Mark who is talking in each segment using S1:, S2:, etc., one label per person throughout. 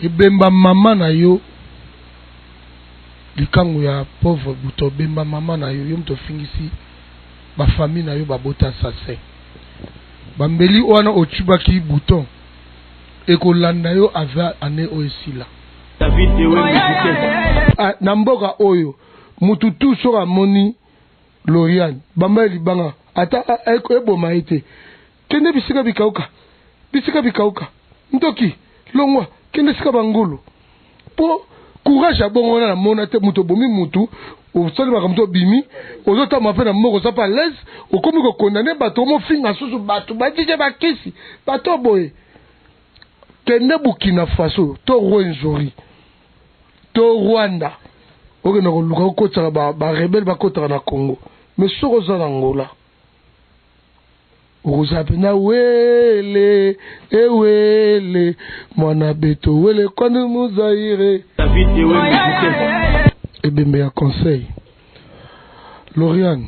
S1: Ebemba mama na yo likangu ya pauvre buto bemba mama na yo yo moto ofingisi ba famille na yo babota assassin bambeli wana otubaki bouton ekolanda yo ava annee oyo esila.
S2: David Ewembe vitesse.
S1: Ah, na mboka oyo mutu tout soki amoni Loriane bamba ye libanga ata eboma ye te kende bisika bikauka bisika bikauka ndoki longwa kende esika ba ngulu po courage ya bongo wana namona te mutu obomi mutu osali makambo te obimi ozotama mpe na moko oza mpe alaise okomi kokondane bato omofinga susu bato badije bakisi bato boye kende Burkina Faso to Rwenzori to Rwanda okende koluka okotaka ba rebelle bakotaka na Congo mais soki oza na Angola okozala mpenza wele ewele mwana beto wele kwani muzaire
S2: David Ewembe vitesse.
S1: Ebembe ya conseil Loriane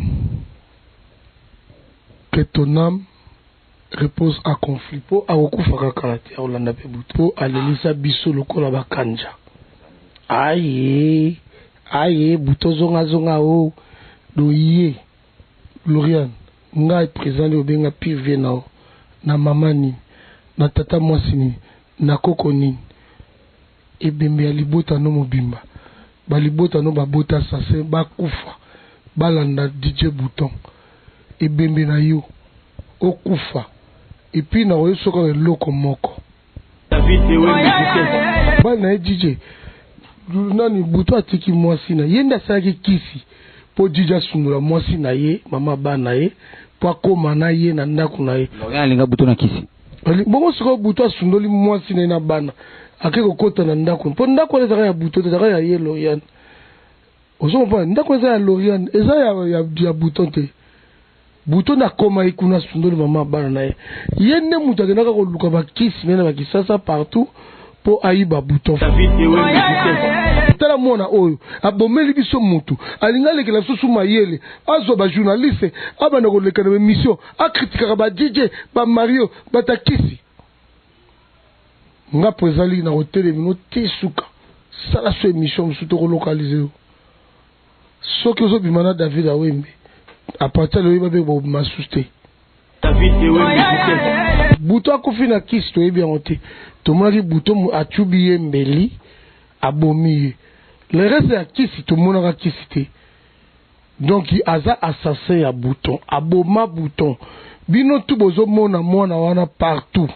S1: que ton ame repose a conflit po akokufa kaka kala te akolanda pe butu po alelisa biso lokola ba kanja aye aye butu ozonga zonga o doye Loriane ngai president nde obenga pire vie nao na maman nini na tata mwasi nini na koko nini Ebembe ya libota no mobimba ba libota no babota assassin bakufa balanda Didier bouton ebembe na yo okufa epuis nakoyebisa yo kaka eloko moko.
S2: David Ewembe vitesse.
S1: Mobali na ye DJ nani bouton atiki mwasi na ye nde asalaki kisi po DJ asundola mwasi na ye mama bana na ye po akoma na ye na ndaku na ye.
S3: Lorian alinga bouton na kisi.
S1: Bongo sikoyo butu asundoli mwasi na ye na bana ake kokota na ndako mpo ndako wana ezalaka ya butu te ezalaka ya ye Loriane ozo comprendre ndako eza ya Loriane eza ya, ya, ya bouton te buto nde akomaki kuna asundoli mama bana na ye ye nde moto akendaka koluka bakisi na ye na bakisasa partout mpo ayiba bouton tala mwana oyo abomeli biso mutu alingi alekela biso su mayele azwa ba journaliste abanda koleka na emission akritikaka ba DJ ba Mario batakisi nga po ezali na kotelemi no ti suka sala so emission mosusu tokolokalize yo soki ozobima na David Awembe à partir ya loyeba mpe bobima susu te
S2: David Ewembe vitesse.
S1: Butu akufi na kisi toyebi yango te tomonaki butu acubi ye mbeli abomi ye le reste ya kisi tomonaka kisi te donc aza assassin ya bouton aboma bouton bino tu bozomona mwana wana partout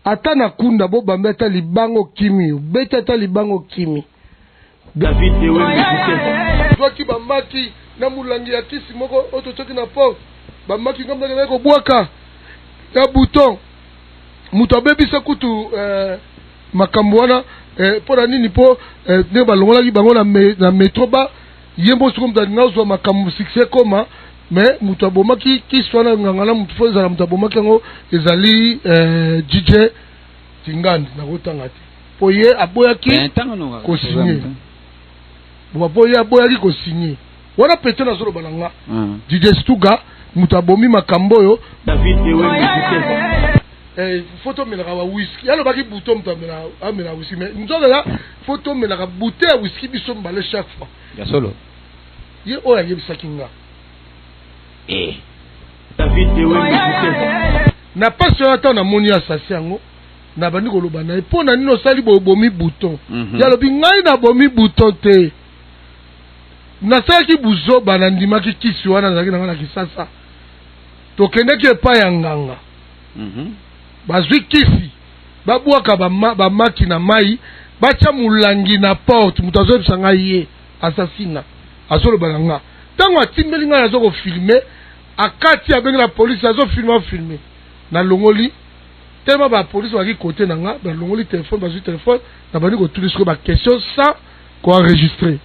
S1: ata na kunda bobambi ata libanga okimi obeti ata libanga okimi
S2: David Ewembe vitesse.
S1: Zwaki bamaki na mulangi ya kisi moko oyo totiaki na porte bamaki ngambo nakendaki kobwaka ya bouton moto abebisa kutu eh, makambo wana eh, mpo na nini mpo eh, ndenge balongolaki bango na, me, na metro ba ye mpo sikoyo moto alinga ozwa makambo succès ekoma mais moto abomaki kisi wana nganga na moto fo ezala moto abomaki yango ezali eh, DJ Tingandi nakotanga te mpo ye aboyaki kosigne mpo ye aboyaki kosigne wana pete nazoloba na nga DJ Stuga moto abomi makambo oyo
S2: David Ewembe vitesse.
S1: Eh, faut tomelaka ba whisky alobaki bouton moto amela whisky mais nzoka ya faut tomelaka bouteille ya whisky biso mibale chaque fois
S3: ya solo
S1: ye oyo ayebisaki nga
S3: eh.
S2: David Ewembe vitesse.
S1: Na pasi wana ntango namoni asasi yango nabandi koloba na ye mpo na nini osali boye obomi bouton ye alobi ngai nabomi bouton te nasalaki buzoba nandimaki kisi wana nazalaki na ngai na kisasa tokendeki epai ya nganga bazwi kisi babwaka bamaki na mai batya molangi na porte moto azoyebisa ngai ye asasina azoloba na nga ntango atimbeli ngai azo kofilme akati abengi na polisi azofilme afilme nalongoli tellement ba police bazalaki kote na nga balongoli telefone bazwi telefone nabandi kotuna sikoyo ba question sans ko enregistrer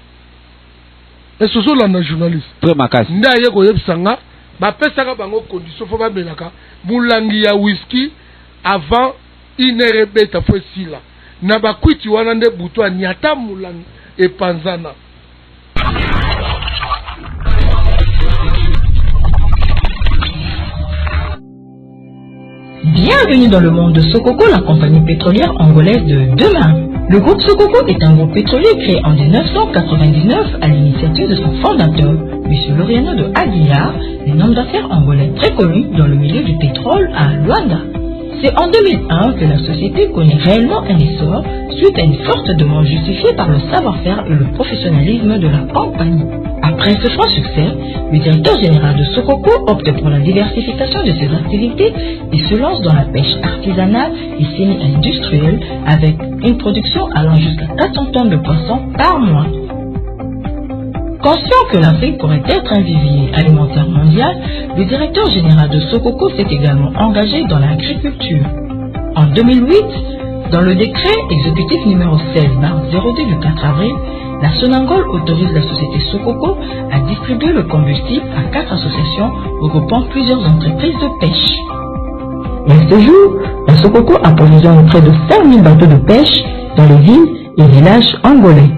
S1: est-ce ozolanda journaliste
S3: très makasi
S1: nde aye koyebisa nga bapesaka bango condition fo bamelaka molangi ya whisky avant une heure ebeta fo esila na bakwiti wana nde butu aniata molangi epanzana.
S4: Bienvenue dans le monde de Sokoko, la compagnie pétrolière angolaise de demain. Le groupe Sokoko est un groupe pétrolier créé en 1999 à l'initiative de son fondateur, M. Loriano de Aguiar, un homme d'affaires angolais très connu dans le milieu du pétrole à Luanda. C'est en 2001 que la société connaît réellement un essor suite à une forte demande justifiée par le savoir-faire et le professionnalisme de la compagnie. Après ce franc succès, le directeur général de Sokoko opte pour la diversification de ses activités et se lance dans la pêche artisanale et semi-industrielle avec une production allant jusqu'à 400 tonnes de poissons par mois. Conscient que l'Afrique pourrait être un vivier alimentaire mondial, le directeur général de Sokoko s'est également engagé dans l'agriculture. En 2008, dans le décret exécutif numéro 16-02 du 4 avril, la Sonangol autorise la société Sokoko à distribuer le combustible à quatre associations regroupant plusieurs entreprises de pêche. Et à ce jour, la Sokoko approvisionne près de 5000 bateaux de pêche dans les villes et villages angolais.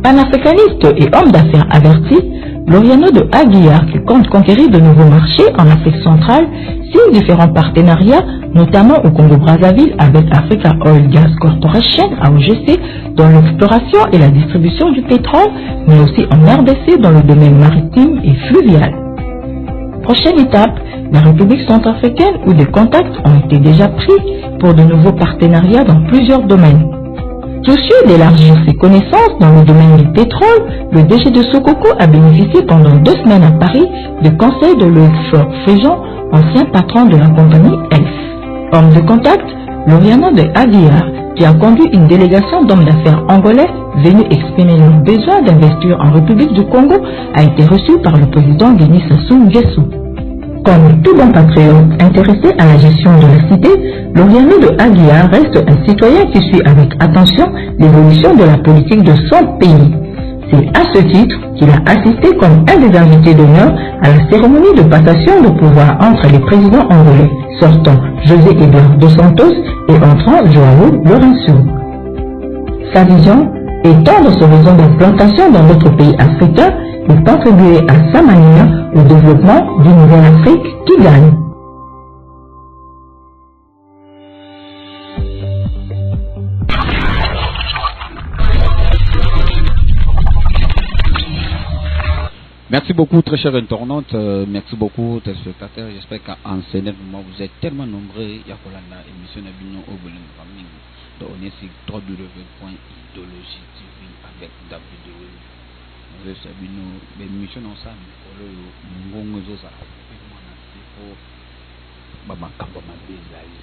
S4: Panafricaniste et homme d'affaires averti, Loriano de Aguiar, qui compte conquérir de nouveaux marchés en Afrique centrale, signe différents partenariats, notamment au Congo-Brazzaville avec Africa Oil Gas Corporation, AOGC, dans l'exploration et la distribution du pétrole, mais aussi en RDC dans le domaine maritime et fluvial. Prochaine étape, la République centrafricaine où des contacts ont été déjà pris pour de nouveaux partenariats dans plusieurs domaines. Soucieux d'élargir ses connaissances dans le domaine du pétrole, le DG de Sokoko a bénéficié pendant deux semaines à Paris de conseils de Loïc Fréjean, ancien patron de la compagnie Elf. Homme de contact, Loriano de Aguiar, qui a conduit une délégation d'hommes d'affaires angolais venus exprimer leur besoin d'investir en République du Congo, a été reçu par le président Denis Sassou Nguesso. Comme tout bon patriote intéressé à la gestion de la cité, Loriano de Aguiar reste un citoyen qui suit avec attention l'évolution de la politique de son pays. C'est à ce titre qu'il a assisté comme un des invités d'honneur à la cérémonie de passation de pouvoir entre les présidents angolais sortant José Eduardo dos Santos et entrant Joao Lourenço. Sa vision, étendre son réseau d'implantation dans d'autres pays africains et contribuer à sa manière au développement d'une nouvelle Afrique qui gagne.
S3: Merci beaucoup, très chers internautes. Merci beaucoup, téléspectateurs. J'espère qu'en ce moment, vous êtes tellement nombreux. Ya kolanda émission na bino oyo bolingaka mingi. Donc, on est sur www.idéologie TV avec David Wembe. Nazoyebisa bino baémission na osala mikolo oyo mongongo ezozala pe mwana se po bamakambo mabe ezali.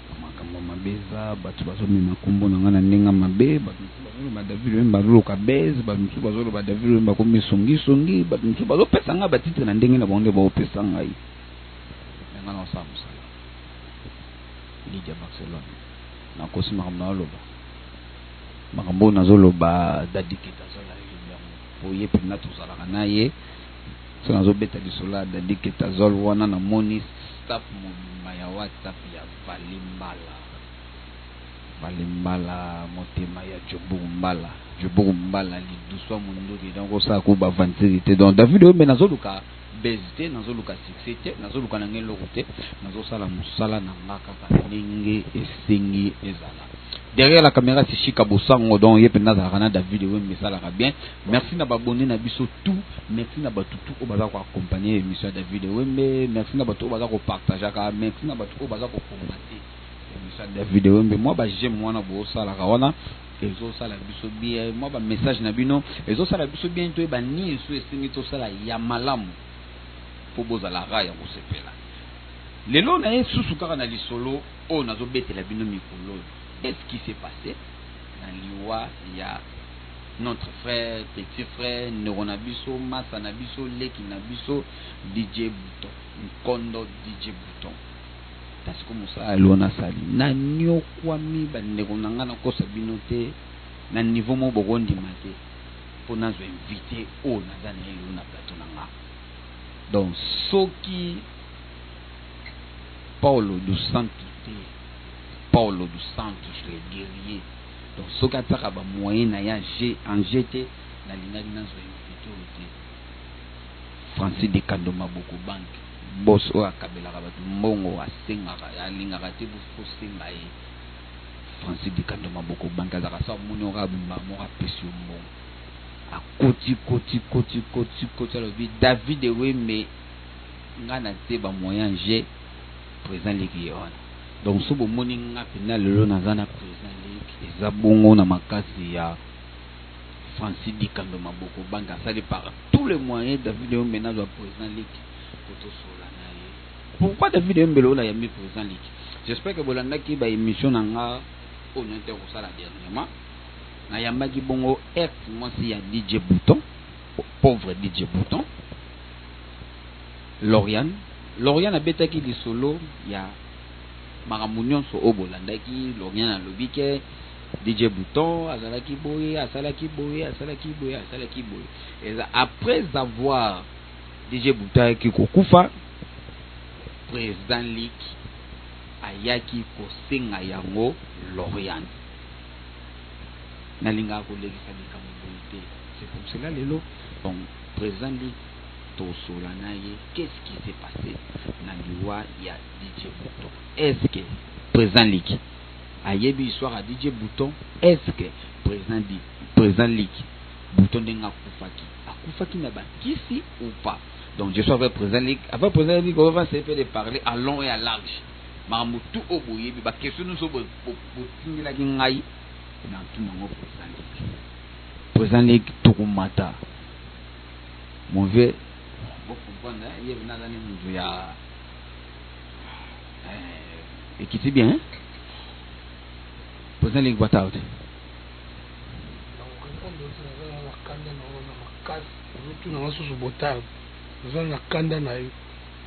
S3: Bamakambo mabe eza, bato bazomema nkombo na ngai na ndenge mabe, bato mosusu bazoloba David Wembe azoluka buzz, bato mosusu bazoloba David Wembe akomi songisongi, bato mosusu bazopesa ngai batitre na ndenge na bango nde baopesa ngai. Me ngai naosala mosala. Lidia Barcelone, nakosi makambo naoloba, makambo oyo nazoloba Dadi Keta azola yebi yango po ye mpenza tozalaka na ye. So nazobeta lisolo ya Dadi Ketazol wana, namoni staff mobimba ya WhatsApp ya Vale Mbala, Vale Mbala, motema ya Joburu Mbala, Joburu Mbala liduswa munduki. Donc osala ku baventure te. Donc David Wembe, nazoluka buzz te, nazoluka succès te, nazoluka na ngai eloko te, nazosala mosala na nga kaka ndenge esengi ezala. Derrière la caméra, c'est Chika Bosango. Donc ye mpenza azalaka na David Wembe, esalaka bien. Merci na babone na biso tout, merci na bato tout oyo baza koaccompagner émission ya David Wembe, merci na bato oyo baza kopartageaka, merci na bato oyo baza kocommenter émission ya David Wembe. Mwa baj'aime wana bosalaka wana ezosala biso bien, mwa bamessage na bino ezosala biso bien, toyeba nini so esengi tosala ya malamu mpo bozala ra ya kosepela. Lelo na ye susu kaka na lisolo oyo nazobetela bino mikolo oyo, qu'est-ce qui s'est passé na liwa ya notre frère, petit frère, ndeko na biso, masa na biso, leki na biso, DJ Bouton, Nkondo DJ Bouton. Tasiko mosala lelo nasali, nanyokwami bandeko na ngai, nakosa bino te, na niveau moko bokondima te mpo nazwa invité oyo naza na ye lelo na plateau na nga. Donc soki Paulo dos Santos te, Paulo dos Santos le guerrier, donc soki atiaka bamoyen na ye en jeu te, nalingaki nazwa invité oyo te. Francis de Kando Maboko Bank, boss oyo akabelaka bato mbongo, asengaka, alingaka te kosenga ye. Francis Dikando Maboko Banque azalaka so amoni oka abimba moko apesi yo mbongo. Akoti koti koti koti koti, alobi David Ewembe, nga na te ba moyen g président leki ye wana. Donc so bomoni nga mpenza lelo naza na président leki, eza bongo na makasi ya Francis Dikando Maboko Banque. Asali par tous les moyens David Ewembe nazwa président leki po tosola na ye. Pourquoi David Ewembe lelo nayambi président leki? J'espère que bolandaki ba émission na nga oyo nayete kosala dernièrement. Nayambaki bongo ex mwasi ya DJ Bouton, pauvre DJ Bouton, Lauriane. Lauriane abetaki lisolo ya makambo nyonso oyo bolandaki. Lauriane alobi ke DJ Bouton azalaki boye, asalaki boye, asalaki boye, asalaki boye. Eza après avoir DJ Bouton ayaki kokufa, président Lik ayaki kosenga yango Lauriane. Nalingaka kolekisa likambo boye te, c'est pour cela lelo donc président Lik tosola na ye. Qu'est-ce qui s'est passé na liwa ya DJ Bouton? Est-ce que président Lik ayebi histoire ya DJ Bouton? Est-ce que président Lik, Bouton ndenge akufaki, akufaki na bakisi ou pas? Donc je suis avec président Lik. Avec président Lik, on va essayer de parler à long et à large makambo tout oyo boyebi, ba question nyonso botindelaki ngai na ntuna yango président Lik. Président Lik, tokomata mon vieux, bocomprendre ye mpenza azali mutu ya ekiti bien. Président Lik, bata te.
S1: Naza na kanda na yo na makasi. Ozotunanga susu botard. Naza na kanda na yo.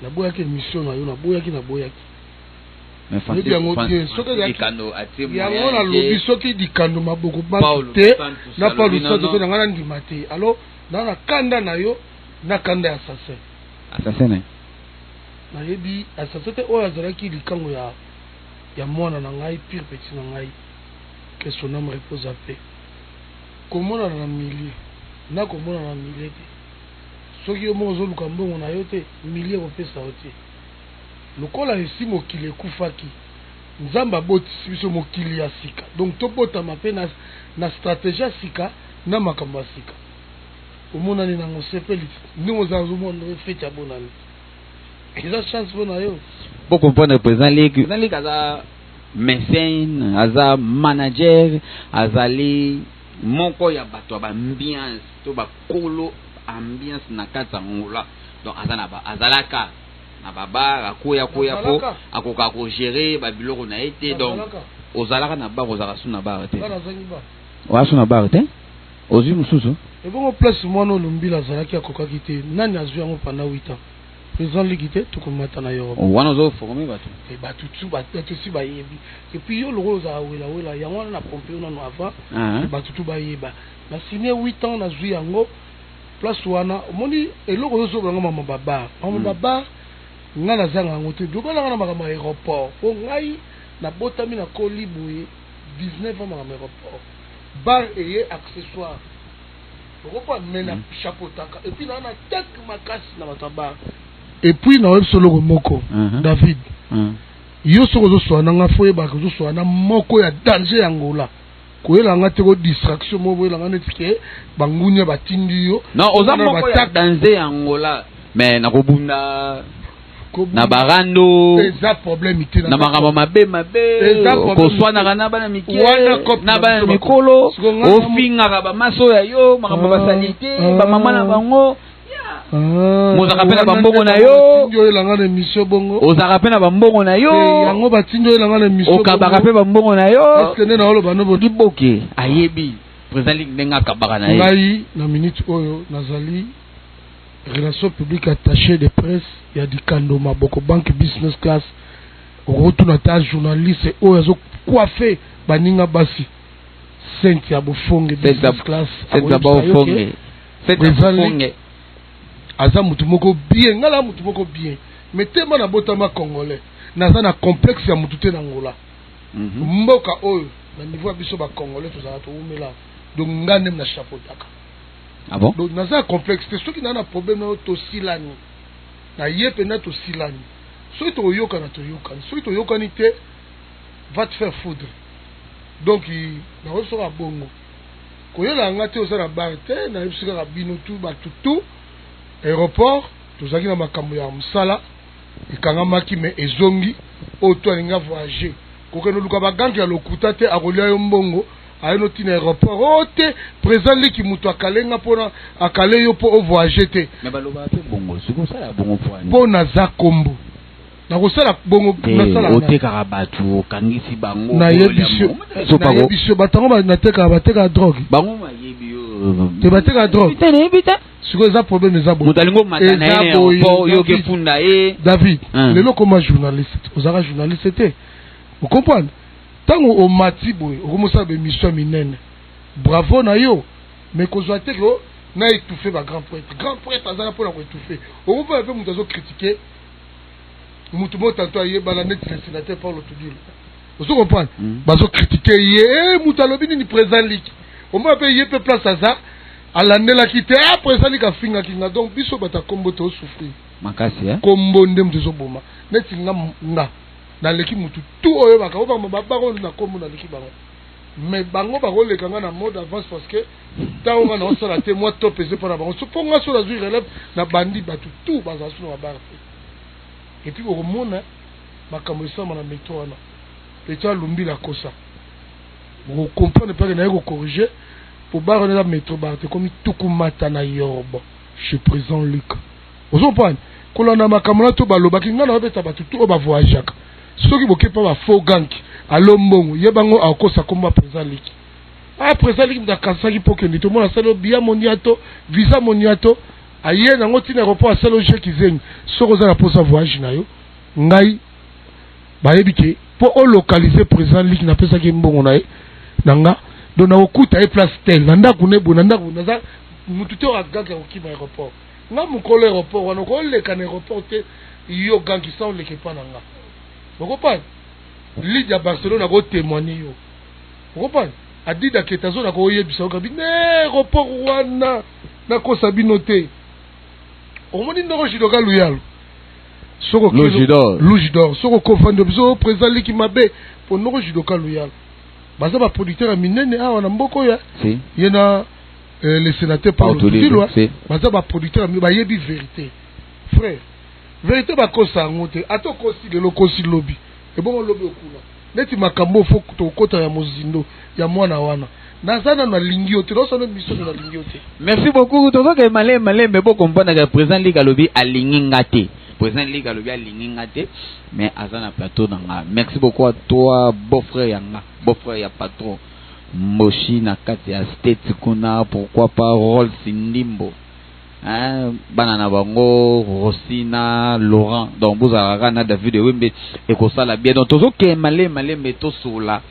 S1: Naboyaki émission na yo, naboyaki, naboyaki. Oyebi yango bien. Soki yango nalobi, soki Dikando Maboko Banki te na Paulo Santo te, na ngai nandima te. Alors naa na kanda na yo, na kanda ya assassin.
S3: Assassin ne?
S1: Nayebi assassin te oyo azalaki likango ya mwana na ngai, pire petit na ngai, que son âme repose en paix. Komonana na milieu na komonana na milieu te, soki yo moko ozoluka mbongo na yo te, milieu ekopesa yo te. Lokola esi mokili ekufaki, Nzambe abotisi biso mokili ya sika, donc tobotama mpe na stratégie ya sika, na makambo ya sika. Omonani nango sepeli ndenge oza, ozomona feti ya bonani, eza chance mpo na yo.
S3: Po comprendre président Lik, président Lik aza mécène, aza manager, azali moko ya bato ya ba ambiance to bakolo ambiance na kati ya Angola. Donc aza na ba, azalaka na ba bar, akoya koya po akoka kogérer babiloko na ye te. Donc ozalaka na bar, ozalaka su na bar te? Oza su na bar te, ozwi mosusu.
S1: Ebongo place mwana oyo Lumbila azalaki, akokaki te. Nani azwi yango pendant 8 ans? Président liki te, tokomata na Europe.
S3: Wana ozoforme bato.
S1: Bato tu, bato si bayebi. Et puis yo lokola ozala welawela, yango wana na pompe yo nano avant bato tu bayeba. Na signé 8 ans, nazwi yango place wana. Omoni eloko oyo ozobanga, mama ba bar, mama ba bar, ngai nazanga yango te. Lobalanga na makambo ya aéroport, po ngai nabotami, nakoli boye 19 ans, makambo ya aéroport, bar eye accessoire, okopa. Mais na chapeautaka et puis naa na teke makasi na bato ya bar. Et puis naoyebi biso eloko moko, David, yo soki ozoswala na nga, fo oyebaka ozoswala na moko ya danger ya Ngola. Koyela nga te ko distraction moko boyelanga neti ke bangunia batindi yo.
S3: Non, oza moko ya danger ya Angola, mais nakobunda na barando.
S1: Eza problème te.
S3: Na makambo mabe mabe, koswanaka na bana mike, na bana mikolo, ofingaka bamaso ya yo, makambo basali te, bamama na bango. Ozalaka mpe na bambongo na yo.
S1: Oyelanga na émission bongo.
S3: Ozalaka mpe na bambongo na yo.
S1: Yango batindi oyelanga na émission.
S3: Okabaka mpe bambongo na yo.
S1: Est-ce nde naoloba no?
S3: Liboke ayebi président Ligue ndenge akabaka na ye.
S1: Ngai na minute oyo nazali relation publique, attaché de presse ya Dikando Maboko Banque business class. Okotuna ta journaliste oyo azocoiffe baninga basi, Sainte ya Bofonge business class.
S3: Bofonge.
S1: Président aza motu moko bien, ngai na motu moko bien, mais tema nabotama congolais, naza na complexe ya motu te na Ngola. Mboka oyo na niveau ya biso bacongolais tozala towumela, donc ngai ndenge na chapeautaka.
S3: Ah bon?
S1: Donc naza na complexe te. Soki naa na problème na yo, tosilani na ye mpenza, tosilani. Soki tokoyokana, toyokani. Soki toyokani te, va te faire foudre. Donc nakoki soka bongo koyela nga te, oza na bar te. Nayebisi kaka bino tu, bato tu, aéroport tozalaki na makambo ya mosala, ekangamaki me ezongi. Oyo to alingi avoyage, kokende oluka baganke ya lokuta te, akolia yo mbongo. Aye no ntina aéroport o te, président liki moto akalenga mpona akale yo mpo ovoyage te.
S3: Me balobaka mpe bongo, soki osala bongo mpo ani?
S1: Mpo naza kombo, nakosala bongo.
S3: Te.
S1: Nasala
S3: Otekaka bato, okangisi bango.
S1: Nayebisi yo, bato yango natekaka, batekaka drogue.
S3: Bango bayebi yo.
S1: Te, batekaka drogue.
S3: Te, nayebi te.
S1: Sikoyo eza problème, eza boye.
S3: Moto alingi omata na ye
S1: Eza
S3: na
S1: boye,
S3: aéroport, yo
S1: David.
S3: okefunda ye.
S1: David,
S3: Hein.
S1: lelo okoma journaliste, ozalaka journaliste te, ocomprendre? Ntango omati boye, okomosala baémission ya minene, bravo na yo. Mais kozwa te ke na étouffe bagrand prêtre. Grand prêtre azala mpona koétouffe, okomona mpe moto azocritique motu moko tanto ayebana neti le sénateur Paulo Tudilo, ozo comprendre? Bazocritique ye, moto alobi nini? Président liki, omona mpe ye mpe place aza, alandelaki te. Ah, président liki afingaki nga. Donc biso bato ya kombo tosouffrir.
S3: Makasi, eh?
S1: Kombo nde moto ezoboma. Neti nga, nga naleki motu tu oyebaka obama babako na kombo, naleki bango, mais bango bakoleka nga na mode avance, parce que ntango nga naosala te, mwa top eze mpo na bango. So mpo nga so nazwi relève na bandi, bato tu bazala so na babare te. Et puis okomona makambo esalama na métro wana, petro alumbila kosa, okokomprendre mpake naye kocorrige po bar wana eza métro bar te, komi tukumata na yorbo chez président Luc. Ozocomprendre? Kolanda makambo na to balobaki, ngai naobeta bato tu oyo bavoyageaka. Soki boke mpa bafaux ganki, alo mbongo, ye bango akosa kombo ya président liki. Ah, président liki moto akasaki mpo kende tomona, asali obiya moniato, visa moniato, aye nango ntina aéroport, asali oje kizengi. Soki oza na mposa voyage na yo, ngai bayebi ke mpo olocalize président liki, napesaki mbongo na ye na nga. Donc nakokuta ye place tel na ndako ne boye, na ndako naza mutu te oyo agaki akokima aéroport. Nga mokolo aéroport wana, okoleka na aéroport te, yo ganki, sa oleka epa na nga. Okopana ligue ya Barcelone akotémoigne yo, okopana adida keta azo na koyebisa yo kabi ne aéroport wana, nakosa bino te. Omoni ndoko judoka luyalo. Soko
S3: Lujidor.
S1: Lujidor, soko okofandi biso président liki mabe po ndoko judoka luyalo, baza baproducteur ya minene awa na mboka oyo.
S3: Si.
S1: Ye na le sénateur Paulo
S3: Paulo
S1: Tudilo,
S3: si.
S1: baza baproducteur ya minene, bayebi vérité, frère. Vérité bakosa yango te. Ata okosi lelo, okosi lobi, ebongo lobi okuna neti makambo fo tokota ya mozindo ya mwana wana. Naza nano nalingi yo te, naosana miso, nalingi yo te.
S3: Merci beaucoup. Tozoke malembe malembe, bocomprendre que président ligue alobi alingi nga te. Président ligue alobi alingi nga te, mais aza na plateau na nga. Merci beaucoup à toi, beau frère ya nga, beau frère ya patron Mboshi na kati ya State kuna. Pourquoi pas Rolls Ndimbo, hein, bana na bango Rosina, Laurent. Donc bozalaka kaka na David Ewembe, ekosala bien. Donc tozokende malembe malembe, tosola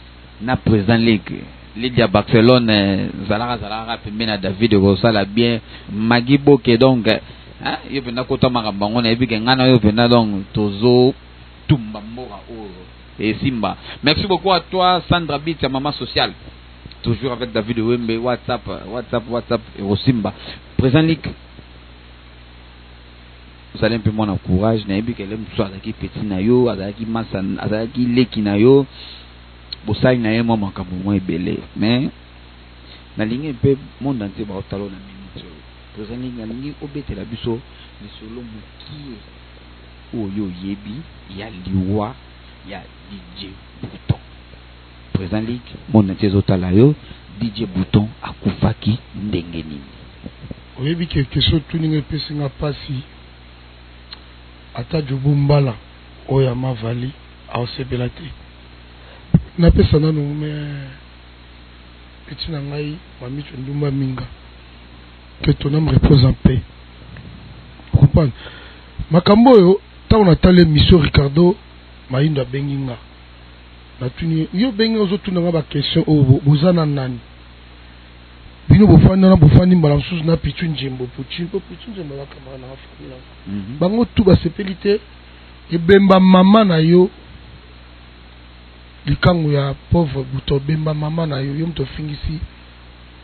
S3: na président ligue ligue ya Barcelone. Zalaka zalaka pembeni na David, ekosala bien. Magi Boke, donc hein, yo mpenza kota makambo yango, nayebi ke ngai na yo mpenza, donc tozotumba mboka oyo esimba. Merci beaucoup à toi, Sandra Bit ya mama sociale, toujours avec David Wembe. WhatsApp, WhatsApp, WhatsApp, ekosimba. Président ligue, ozali mpe mwana courage. Nayebi kele mosusu azalaki petit na yo, azalaki masa, azalaki leki na yo, bosali na ye mwa makambo mwa ebele. Mais nalingi mpe monde entier baotala na minute oyo. Président ligue, nalingi obetela biso lisolo mokie oyo oyebi ya liwa ya DJ Bouton. Président ligue, monde entier ezotala yo. DJ Bouton akufaki ndenge nini?
S1: Oyebi ke question otuninga epesi nga mpasi. Ata Jobu Mbala oyo ya mavali aosepela te. Napesa nanu me eti na ngai mamicho ndumba minga, que ton âme repose en paix. Comprendre makambo oyo, ntango natali émission, Ricardo Mayindo abengi nga, natuni ye: yo obengi nga, ozotuna nga baquestion oyo, boza na nani? Bino bofandi wana, bofandi mbala mosusu na Pichu Njembo, Puchi, mpo Pichu Njembo aza camarade na famille na bango tu basepeli te. Ebemba mama na yo, likangu ya pauvre Buto, bemba mama na yo, yo moto ofingisi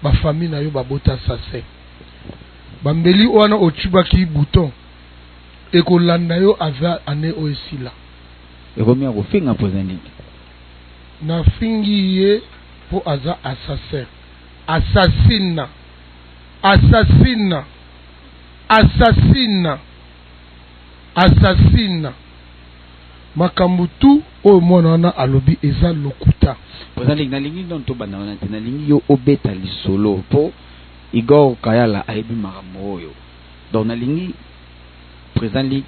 S1: bafamille na yo, babota sase bambeli wana otubaki bouton, ekolanda yo ava ane oyo esila.
S3: Ekomi ya kofinga président ligue.
S1: Nafingi ye. Mpo aza assassin. Assassine. Assassine. Assassine. Assassine. Makambo tout oyo mwana wana alobi eza lokuta.
S3: Président Lick, nalingi nano tobanda wana te, nalingi yo obeta lisolo mpo Igor Kayala ayebi makambo oyo. Donc nalingi Président Lick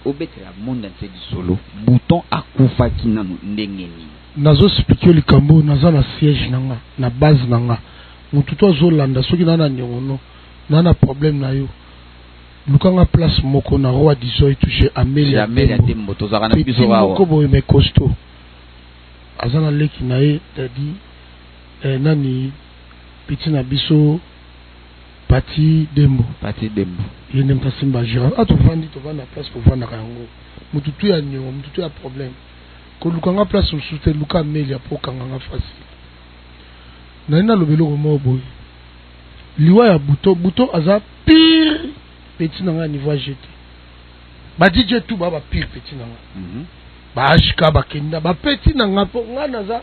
S3: obetela monde entier lisolo. Bouton akufaki nano ndenge nini?
S1: Nazo expliquer yo likambo oyo, naza na siège na nga, na base na nga. Mutu to azolanda soki na na niongono, na na problème na yo. Luka nga place moko na Roi d'Izoy touche Amelia
S3: Amelia
S1: Dembo.
S3: Dembo tozalaka na biso
S1: Petit
S3: awa.
S1: moko boye mais costaud. Aza na leki na ye Dadi nani petit na biso Pati Dembo.
S3: Pati Dembo.
S1: Ye nde moto asimba gérant. Ah tovandi tovandi na place tovandaka yango. Mutu tu ya niongo, mutu tu ya problème. Koluka nga place mosusu te, luka Amelia po okanga nga facile. Nali naloba eloko moko boye. Liwa ya Buto, Buto aza pire petit na nga niveau ya GT. Ba DJ tout ba ba pire petit na nga. Ba HK ba kenda ba petit na nga po nga naza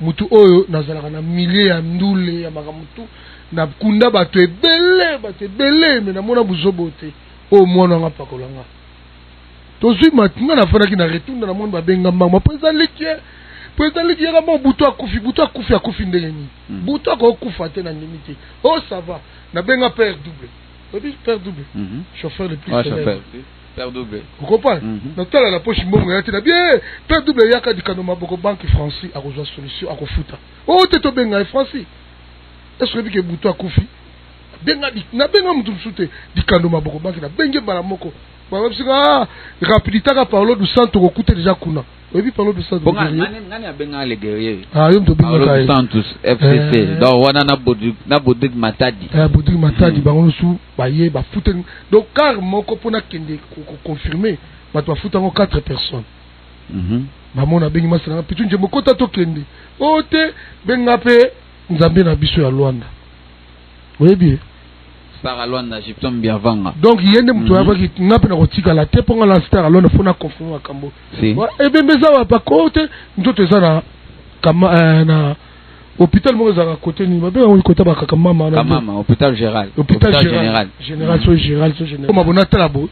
S1: mutu oyo nazalaka na milieu ya ndule ya makambo tout, na kunda bato ebele, bato ebele, mais namona buzobo te. Oyo mwana nga pakola nga. Tozwi mat nga nafandaki na retunda na moni babenga mbango président Lick, président Lick yaka mbango, Buto akufi, Buto akufi, akufi ndenge nini? Buto akokufa te, na ndimi te. Oh ça va, nabenga père double. Oyebi père double? Chauffeur le plus
S3: Ouais,
S1: célèbre.
S3: chauffeur. Père double.
S1: Vous comprenez? Natala na poche mbongo ya te na bien père double yaka dikano maboko banque Francis akozwa solution akofuta. Oh te tobenga ye Francis. Est-ce que oyebi ke Buto akufi? Benga di, nabenga mutu mosusu te dikando maboko banque na benge mbala moko. Babisika ah rapidité ka Paulo dos Santos kokuta déjà kuna. Oyebi Paulo dos Santos?
S3: Bon,
S1: guerrier?
S3: ngani abenga le guerrier.
S1: Ah yo mutu
S3: Paulo
S1: obengaka
S3: dos
S1: ye.
S3: Santos FCC. Donc wana na Bodrick, na Bodrick Matadi.
S1: Bodrick Matadi, bango nyonso baye bafute. Donc car moko mpona kende ko confirmer bato bafuta yango 4 personnes. Bamona abengi masala nga pitu nzembo kota tokende. O te benga pe Nzambe na biso ya Luanda. Oyebi ye?
S3: Star Luanda Gypsum Biavanga.
S1: Donc ye nde moto ayabaki nga mpe nakotikala te mpo nga na Star Luanda mpo na confirmer makambo.
S3: Si.
S1: Ebembe eza wa bako te nzoto eza na kama, na hôpital moko ezalaka côté nini babenga yango côté bakaka mama na
S3: Kamama, hôpital général.
S1: Hôpital général. Général so général so général. Koma bona tala bo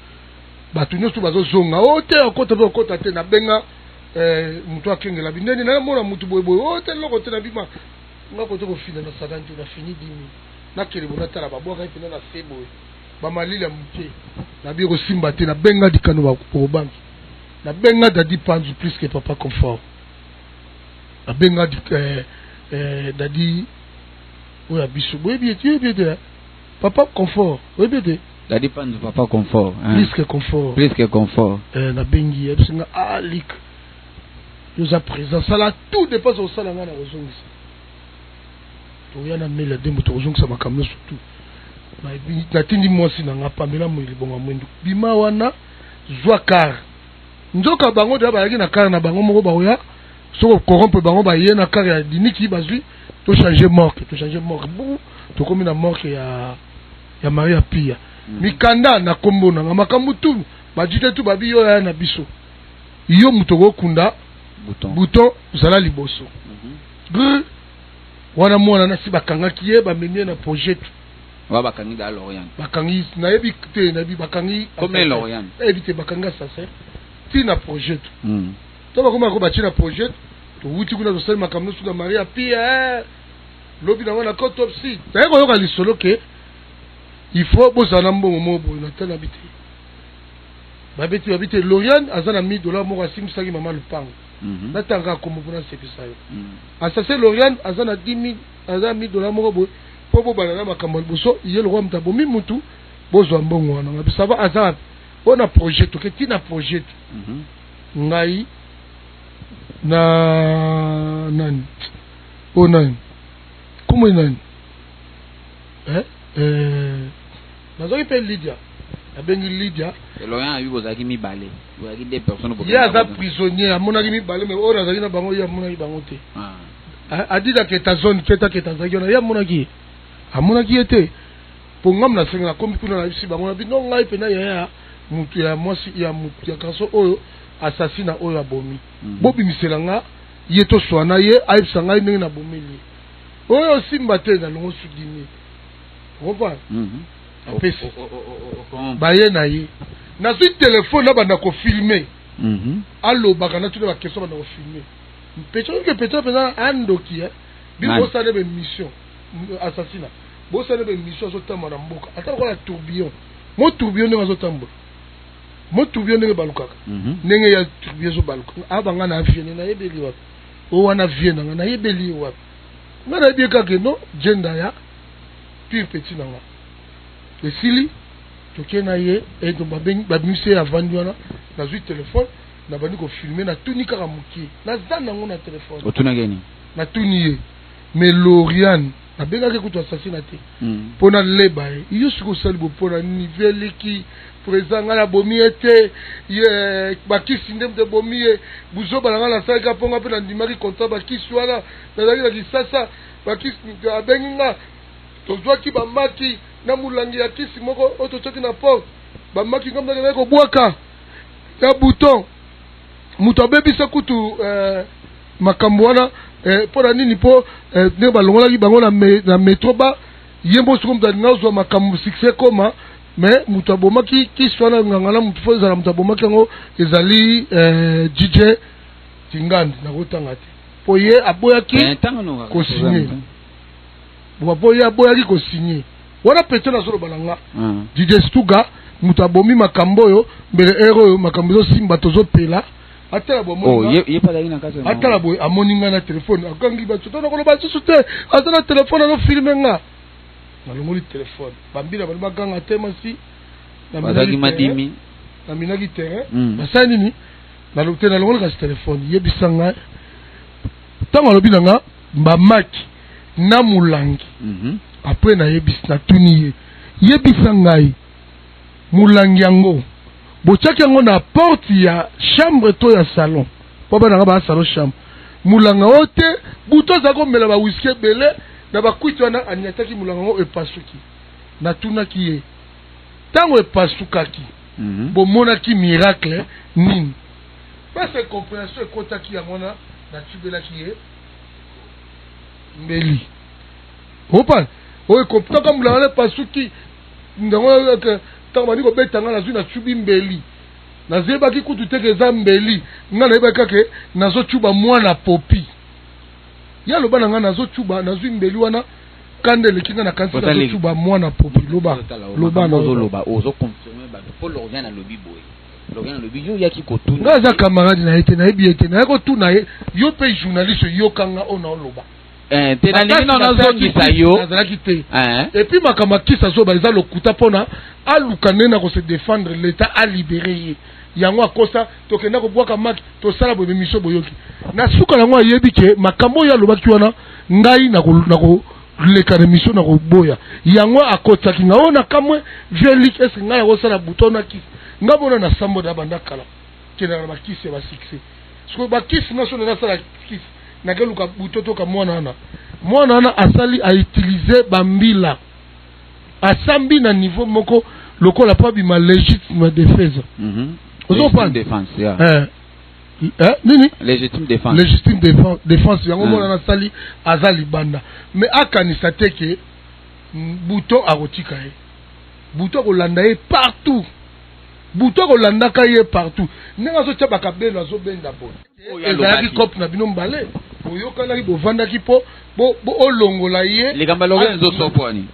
S1: bato nyonso bazozonga o te okota mpe okota te nabenga moto akengela bindeni namona motu boyeboye o te eloko te nabima nga kote kofina na sadan te na fini dimi nakele bona tala babwaka ye mpenza na se boye bamalili ya moke nabi kosimba te nabenga dikano bakobanki nabenga Dadi Panzu plus que papa confort nabenga Dadi oyo ya biso boyebi ete oyebi ete papa confort oyebi ete
S3: Dadi Panzu papa confort hein.
S1: Plus que confort.
S3: Plus que confort.
S1: Nabengi ye biso nga ah lik yo oza présent sala tout dépasse osala nga na kozongisa toya na mela dembo tokozongisa makambo nyonso tout natindi mwasi na nga Pamela Moyi libonga mwendu bima wana zwa car nzoka bango deya bayaki na car na bango moko baoya soko corrompre bango baye na car ya diniki bazwi tochange morgue tochange morgue bu tokomi na morgue ya Maria Pia. Mikanda na kombo na nga makambo tu bajite tu babi yo ya na biso yo moto okokunda
S3: Bouton.
S1: Bouton zala liboso. Grr. Wana mwana nasi bakangaki ye bamemi ye na projet tu
S3: Wa bakangi da Lorian.
S1: Bakangi nayebi te nayebi bakangi
S3: Comme
S1: assassin.
S3: Lorian.
S1: Nayebi te bakangi assassin ti na projet tu to bakoma ko batie na projet towuti kuna tosali makambo nyonso na Maria Pia lobi nango na autopsie naye koyoka lisolo ke il faut bozala na mbongo moko boye na tala bi te babeti babi te Lorian aza na 1000 dollars moko asimbisaki mama lupango. Natanga kombo mpona asepisa yo. Assassin Lorian aza na 10 000 aza na 1000 dollars moko boye mpo bobanda na makambo ya liboso ye lokola moto abomi mutu bozwa mbongo wana ngabi ça va aza wapi mpo na projet toke ti na projet ngai na nani oyo nani kombo ye nani nazwaki mpe Lydia nabengi Lydia.
S3: Lorian ayebi bozalaki mibale. Bozalaki deux personnes.
S1: Ye aza prisonnier amonaki mibale mais oyo nazalaki na bango ye amonaki bango te. Adida keta zone keta keta azalaki wana ye amonaki ye amonaki ye te mpo ngamu nasenga nakomi kuna nayebisi bango na bino ngai mpena yaya mutu ya mwasi ya mutu ya garçon oyo assassina oyo abomi. Bobimisela nga. Ye toswana ye ayebisa ngai ndenge nabomeli ye. Oyo osimba te nalongo sudimi. Comprendre? Apesi. Baye na ye. Nazwi telefone nabanda kofilme. Alobaka natuna ba question banda kofilme. Mpecho ke pecho mpenza andoki eh. Bino bosala nde mission assassinat. Bosala nde mission azotambola na mboka. Ata lokola tourbillon. Mo tourbillon ndenge azotambola. Mo tourbillon ndenge balukaka. Ndenge ya tourbillon ezobaluka. Aba nga na vie nayebeli wapi. O wana vie na nga nayebeli ye wapi. Nga nayebi ye kaka no jenda ya pire petit na nga. Esili toke na ye e babimisi ye avandi wana nazwi telefone nabandi kofilme natuni kaka moke naza nango na telefone.
S3: Otunaki nini?
S1: Natuni ye mais Loriane nabengaki kutu assassinat te mpo naleba ye yo soki osali bo mpo na nini veliki président ngai nabomi ye te ye bakisi nde moto ebomi ye buzoba na ngai nasalaki mpo ngai mpe nandimaki contrat bakisi wana nazalaki na Kisasa bakisi abengi nga tozwaki bamaki na molangi ya kisi moko oyo totiaki na porte bamaki ngai moto kobwaka ya bouton moto abebisa kutu makambo wana mpo na nini mpo ndenge balongolaki bango na metro ba ye mpo sikoyo moto alinga ozwa makambo succès koma mais moto abomaki kisi wana nganga na moto fo ezala moto abomaki yango ezali DJ Tingandi nakotanga te mpo ye aboyaki kosigner mpo ye aboyaki kosigner wana pete nazoloba na nga DJ Stuga moto abomi makambo oyo mbele ere oyo makambo ezosimba tozopela atala boye atala boye amoni ngai na telefone akangi bato to nakoloba lisusu te aza na telefone azofilme nga nalongoli telefone bambila bali baganga te masi naminaki terrain basali nini te nalongoli kasi telefone yebisa ngai ntango alobi na nga bamaki na molangi après nayebisi natuni ye yebisa ngai molangi yango botiaki yango na porte ya chambre to ya salon mpo bana nga baa salon chambre molanga oyo te butu aza komela bawiski ebele na bakwiti wana aniataki molanga yango epasuki natunaki ye ntango epasukaki bomonaki miracle nini parce compréhension ekotaki yango wana natubelaki ye mbeli opa oyo ekotaka molanga wana epasuki ndango ntango bandi kobeta nga nazwi natubi mbeli nazeyebaki kutu teke eza mbeli nga nayebaki kaka nazocuba mwana popi ye aloba na nga nazocuba nazwi mbeli wana kanda eleki nga nakanisi nazocuba mwana popi loba loba
S3: ozoloba ozoconfirme bato mpo Loriane alobi boye Loriane alobi yo oyaki kotuna
S1: nga aza camarade na ye te nayebi ye te naye kotuna ye yo mpe journaliste yokanga oyo naoloba
S3: te nalingi na nazongisa yo
S1: nazalaki te et puis makambo akisi azoba eza lokuta mpona aluka ndenge na kose défendre l'état alibere ye yango akosa tokenda kobwaka maki tosala boye émission boyoki na suka yango ayebi ke makambo oyo alobaki wana ngai nakoleka na émission na koboya yango akotisaki nga oyo nakamwe vielik eske ngai nakosala bouton na kisi nga bona na sambo na banda kala kendaka na bakisi ya basuccès sikoyo bakisi nyonso na nasala kisi nakeluka buto toka mwana wana mwana wana asali autilize bambila asambi na niveau moko lokola po abima légitime défense.
S3: Ozopana défense yeah.
S1: Nini
S3: légitime défense
S1: légitime défense yango mwana wana asali aza libanda mais akanisa te ke buto akotika ye buto akolanda ye partout buto akolandaka ye partout ndenge azotia bakabelo azobenda boye ezalaki cope na bino mbale boyokanaki bovandaki mpo olongola ye
S3: likambo Loriane ezosopwani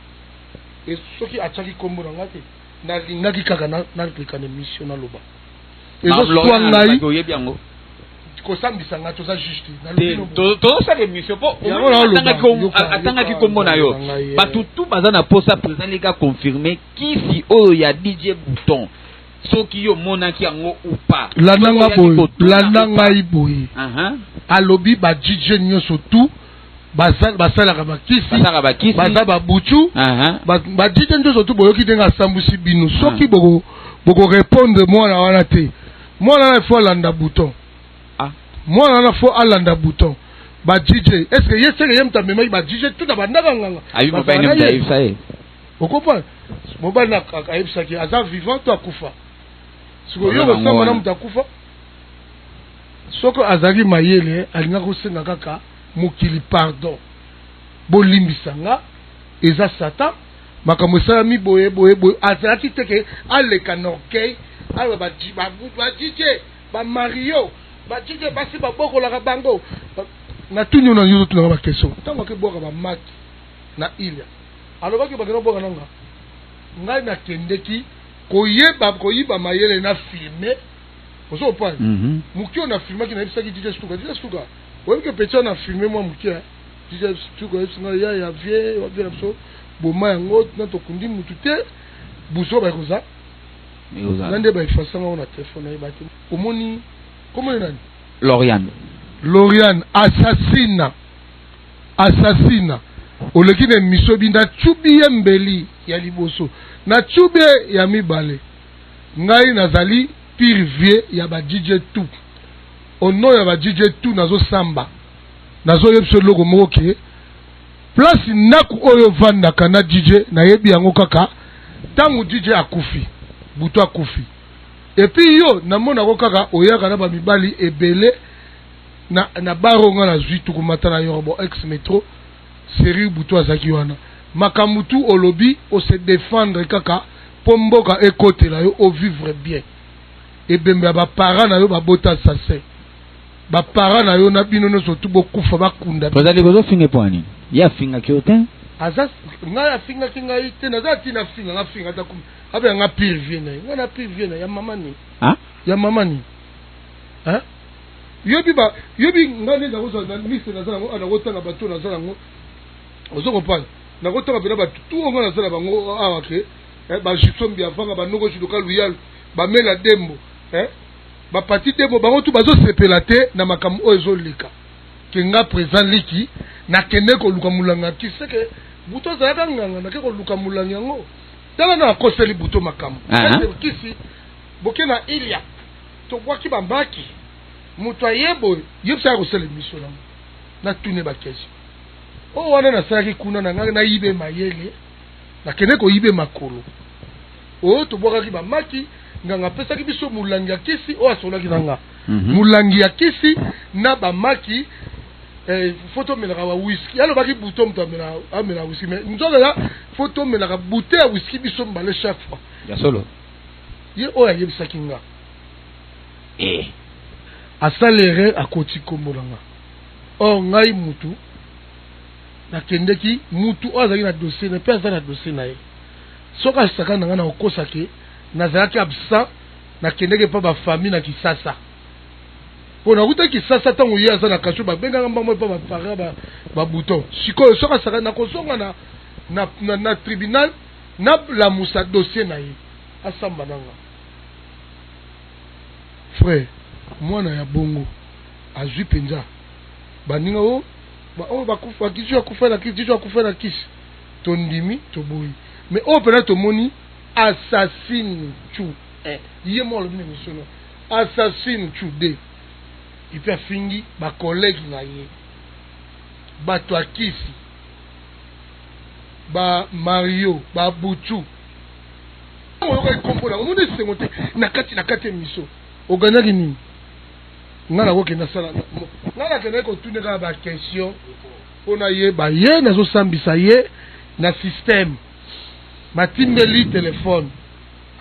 S1: soki atiaki nkombo na nga te nalingaki kaka naleka na émission naloba ezoswa ngai
S3: oyebi yango
S1: kosambisa ngai toza juge te
S3: tozosala émission mpo atangaki nkombo na yo bato tu baza na posa président leka confirme kisi oyo ya DJ Bouton soki yo omonaki yango ou pas
S1: landa boye landa ngai boye alobi ba DJ nyonso tu basalaka bakisi baza babutu ba DJ nyonso tu boyoki ndenge asambwisi bino soki bokorépondre mwana wana te mwana wana faut alanda bouton mwana wana faut alanda bouton ba DJ est ce que ye seke ye moto amemaki ba DJ tout na bandaka nganga okopa mobali na ayebisaki aza vivant to akufa sikoyo yo kosamba na moto akufa. Soki azalaki mayele, alingaki kosenga kaka mokili pardon. Bolimbisa nga, eza Satan, makambo esalami boye boye boye. Azalaki te ke aleka na orgueil, aloba ba ba DJ, ba Mario, ba DJ basi babokolaka bango. Natuni yo na yo ozotunaka ba question. Ntango ake bwaka ba maki na Ilia, alobaki bakenda kobwaka na nga. Ngai nakendeki koyeba koyiba mayele na filme. Ozo comprendre? Moke oyo na filmaki, nayebisaki DJ Stuka, DJ Stuka, oyebi ke petit wana na filme mwa moke, hein? DJ Stuka ayebisi ngai, ya ya vie, wa vie na biso, boma yango, na tokundi mutu te, buzoba ekoza.
S3: Ekozala.
S1: Na nde ba effacer nga na telefone, nayeba te. Omoni, kombo ne nani?
S3: Lauriane.
S1: Lauriane, assassina. Assassina. Oleki na emission bi, nacubi ye mbeli ya liboso, nacubi ye ya mibale. Ngai nazali pire vieux ya ba DJ tout. Au nom ya ba DJ tout nazo samba. Nazo yebisa eloko moko ke place ndaku oyo ovandaka na DJ nayebi yango kaka tangu DJ akufi, butu akufi. Et puis yo namonako kaka oyaka na ba mibali ebele na na bar oyo nga nazui tukumata na yorobo ex metro serie butu azalaki wana. Makambu tout olobi o se defendre kaka po mboka ekotela yo o vivre bien. Ebembe ya ba parents na yo babota assassin. Ba parents na yo na bino nionso tout bokufa bakunda bino.
S3: President Leko ozo finga ye pona nini? Ye afingaki yo te?
S1: Aza ngai afingaki ngai te naza tina afinga nga afinga ata kumi abenga nga pire vieux na ye ngai na pire vieux na ya mama nini
S3: Ah?
S1: ya mama nini hein yobi ba yobi ngai nde nakozwa na liste naza nango awa nakotanga bato naza nango ozo comprendre nakotanga mpena bato tu oyo ngai naza na bango awa ke eh, ba Gibson Biavanga ba Noko Judoka Luyal ba Mela Dembo eh, ba Pati Dembo bango tu bazosepela te na makambo oyo ezoleka ke nga présent liki nakende koluka molanga kiseke butu azalaka nganga nake koluka molangi yango tala na akoseli butu makambo
S3: Ah.
S1: Ete kisi boke na ilia tobwaki bambaki moto aye boye yebisaka kosala emission nango natune ba question oyo wana nasalaki kuna na ngai nayibe mayele nakende koyibe makolo oyo tobwakaki bamaki nganga apesaki biso molangi ya kisi oyo asolaki na nga molangi ya kisi na bamaki eh, fo tomelaka ba whisky alobaki buto moto amela whisky mais nzoka eza fo tomelaka bute ya whisky biso mbale chaque fois
S3: Ya solo.
S1: Ye oyo ayebisaki nga
S3: Eh.
S1: Asali erreur akoti kombo na nga or ngai mutu nakendeki mutu oyo azalaki na dossier na pe aza na dossier na ye soki asakani na ngai nakokosa ke nazalaki absent nakendeki epa ba famille na Kisasa po nakuta Kisasa ntango ye aza na kasho babengaka mbango epa ba parents ba, ba bouton sikoyo soki asakani nakozonga na, na, na, na tribunal nalamusa dossier na ye asamba na nga frère mwana ya bongo azwi mpenza baninga o oyo bakufa kisi akufa na kisi akufa na kisi tondimi toboyi mais oyo mpena tomoni assassine chu eh, ye moko alobi na émission no assassine chu de epuis afingi bacollègue na ye bato ya kisi ba Mario ba Buchu oyokaki kombo na omoni esengo te na kati na kati émission oganyaki nini nga nakokenda sala nga nakendaki kotuna kaka ba question mpo nayeba ye nazosambisa ye na système batimbeli telefone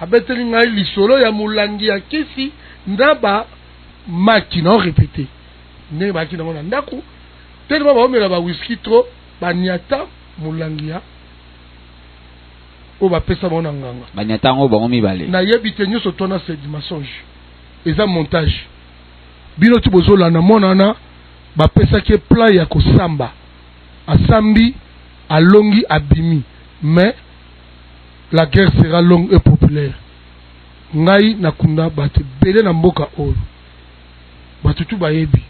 S1: abeteli ngai lisolo ya molangi ya kisi na ba maki na orepete ndenge bayaki nango na ndako telema baomela ba whisky trop baniata molangi ya oyo bapesa bango na nganga
S3: baniata yango bango mibale
S1: nayebi te nyonso twana c'est du mensonge eza montage bino ti bozolanda mwana wana bapesaki ye plan ya kosamba asambi alongi abimi mais la guerre sera longue et populaire ngai nakunda bato ebele na mboka oyo bato tu bayebi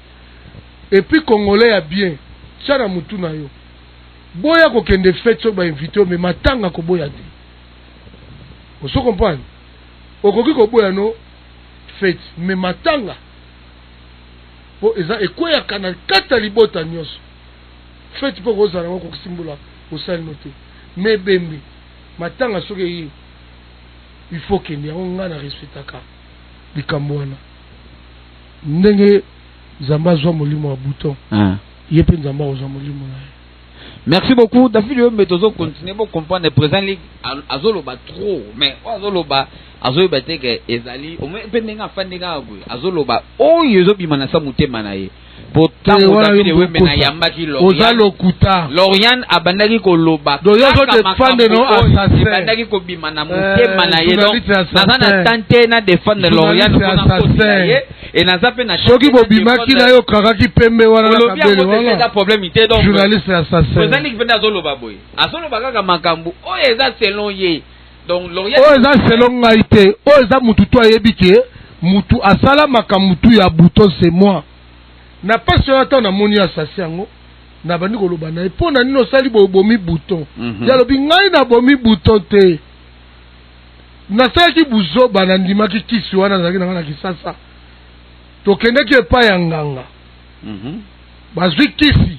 S1: et puis congolais ya bien tia na mutu na yo boya kokende fete soki bainvite yo mais matanga koboya te ozo comprendre okoki koboya no fete mais matanga po eza ekweyaka na kati ya libota nyonso fete mpo kozala yango okokisi mbula osali no te mais ebembe matanga soki eye il faut kende yango ngai na respectaka likambo wana ndenge. Nzambe azwa molimo ya Bouton.
S3: Ah.
S1: Ye mpe Nzambe akozwa molimo na ye.
S3: Merci beaucoup David Yombe, tozo continuer bo comprendre président ligue azoloba trop, mais oyo azoloba azoyeba te ke ezali au moins mpe ndenge afandi kaka boye, azoloba oyo ezobima na sa motema na ye. Po
S1: Te,
S3: ntango
S1: wana
S3: David
S1: yo
S3: Wembe
S1: okosa.
S3: nayambaki
S1: Oza
S3: Loriane,
S1: lokuta.
S3: Loriane abandaki koloba
S1: Donc, yo
S3: kaka
S1: azo défendre
S3: makambo
S1: no
S3: oyo
S1: assassin.
S3: ebandaki kobima na motema na ye. Donc
S1: Journaliste
S3: naza na
S1: assassin.
S3: temps te na défendre Loriane
S1: Journaliste
S3: mpona kotela
S1: assassin.
S3: ye, e naza mpe na temps
S1: Soki
S3: te na
S1: bobimaki
S3: défendre
S1: na yo, okangaki pembe wana na
S3: olobi
S1: kabele
S3: yango te, eza
S1: wana.
S3: problème te. Donc
S1: Journaliste assassin.
S3: président Ligue mpe azoloba boye, azoloba kaka makambo oyo eza selon ye. Donc Loriane
S1: Oyo eza selon ngai te, oyo eza mutu to ayebi ke mutu asala makambo tu ya Bouton, c'est moi. Na pasi wana, ntango namoni assassin yango, nabandi koloba na ye: mpo na nini osali boye, obomi Bouton? Ye alobi: ngai nabomi Bouton te, nasalaki buzoba, nandimaki kisi wana. Nazalaki na ngai na Kisasa, tokendeki epai ya nganga, bazwi kisi,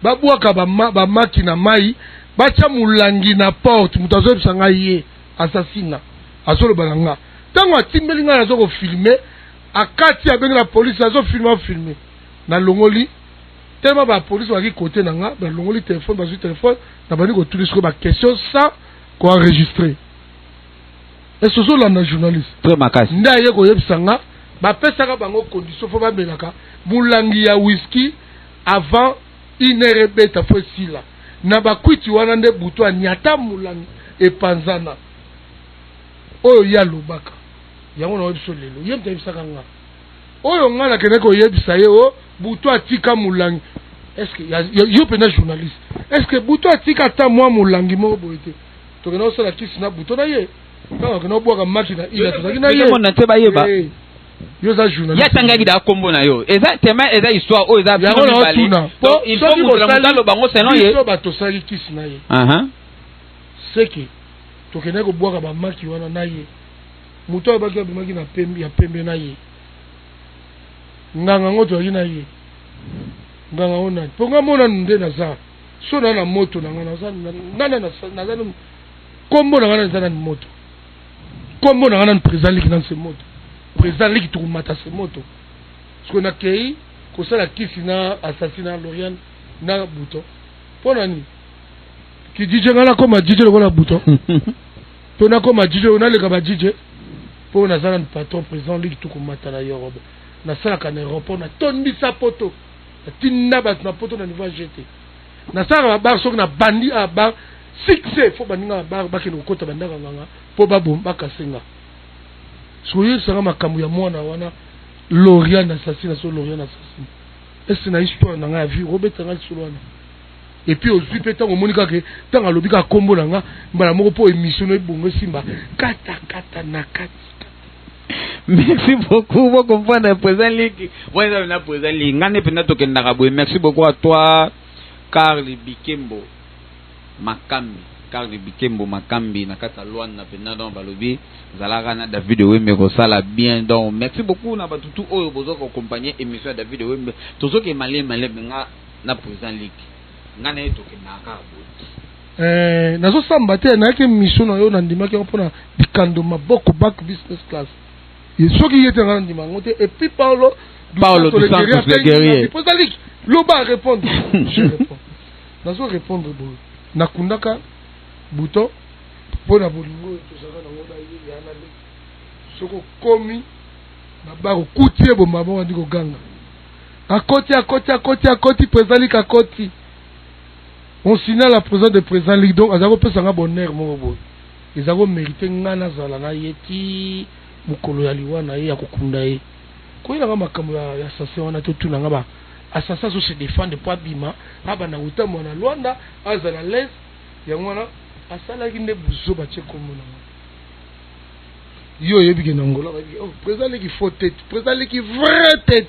S1: babwaka bamaki na mai, batya molangi na porte. Moto azoyebisa ngai, ye asasina, azoloba na nga. Ntango atimbeli ngai, nazo kofilmer, akati, abengi na polise, azofilmer, afilmer, nalongoli tellement bapolise bazalaki kote na nga, balongoli telefone, bazwi telefone, nabandi kotuni sikoyo baquestion sans koenregistrer. Est ozolanda, journaliste?
S3: Très makasi.
S1: Nde aye koyebisa nga, bapesaka bango condition, fo bamelaka molangi ya whisky avant une heure ebeta, fo esila na bakwiti wana. Nde butu aniata molangi epanzana. Oyo ye alobaka yango na biso lelo, ye moto ayebisaka nga oyo nga nakendaki koyebisa ye o butu atika molangi. Est-ce yo mpenza journaliste, est ce que butu atika ata mwa molangi moko boye te? Tokenda kosala kisi na butu na ye, ntango akenda kobwaka maki na ila, tozalaki na ye.
S3: Mona te bayeba.
S1: Eh, yo oza journaliste.
S3: Ye atangaki da kombo na yo, eza tema, eza histoire oyo eza
S1: yango
S3: bino
S1: na
S3: mibale.
S1: otuna.
S3: Donc, il faut moto na moto aloba ngo selon ye.
S1: Biso bato tosalaki kisi na ye, seke tokendaki kobwaka bamaki wana na ye. Moto oyo abaki abimaki na pembe ya pembe na ye, nganga yango tozalaki na ye. Nganga ngo nani? Mpo nga monanu nde naza so na moto na nga, naza nana, naza kombo na nga nani, eza nani moto, kombo na nga nani? Président liki nani, se moto, président liki tokomata se moto. Sikoyo nakei kosala kisi na assassin na Loriane na Bouton, mpo na nini ki DJ? Nga nakoma DJ lokola Bouton to nakoma DJ oyo naleka ba DJ? Mpo naza nanu patron, président ligue tokomata na Yorobo. Nasalaka na aéroport, natondisa poto, natinda bato na poto na niveau ya gt. Nasalaka babar, soki nabandi a bar succès, fo bandinga na bar bakende kokota bandaka nganga mpo babom bakasenga. Soki oyebisanga makambo ya mwana wana Loriane assassin, so Loriane assassin ese na histoire na ngai ya vie, okobetanga lisolo wana. Et puis ozwi mpe ntango omoni kaka ntango alobi kaka kombo na nga mbala moko mpo émission no ebongo esimba kata kata na kati.
S3: Merci beaucoup. Bo comprendre président ligue wana eza na président ligue, nga nde mpenza tokendaka boye. Merci beaucoup à toi, Karl Bikembo Makambi, Karl Bikembo Makambi na kati ya Lwanda mpenza. Donc balobi ezalaka na David Wembe kosala bien. Donc merci beaucoup na bato tu oyo boza koaccompagner émission ya David Wembe. Tozoke malembe malembe, nga na président ligue, nga na ye tokendaka kaka boye.
S1: Nazosamba te, nayaki mission na yo, nandimaki yango mpona bikando maboko back business class. Ye soki ye te, nga nandima yango te. Et puis Paolo.
S3: Paolo dos Santos, le guerrier.
S1: Ozaliki loba, répondre, je réponds, nazo répondre boye: nakundaka Bouton mpo na bolingo oyo tozalaka nango na ye ya na leki. Soki okomi na bar, okuti ye bomba bongo, andi koganga, akoti, akoti, akoti, akoti, président ligue akoti, on signale la présence de président ligue. Donc aza kopesa nga bonheur moko boye, eza komériter nga nazala na ye ti mokolo ya liwa na ye, ya kokunda ye. Koyelanga makambo ya assassin wana, totuna nga ba assassin azo se défendre mpo abima, abanda kotambola na Lwanda, azala l'aise. Yango wana asalaki nde buzoba, tie kombo na nga. Yo oyebi ke na Ngola bayebi, oh, président leki faux tête, président leki vrai tête.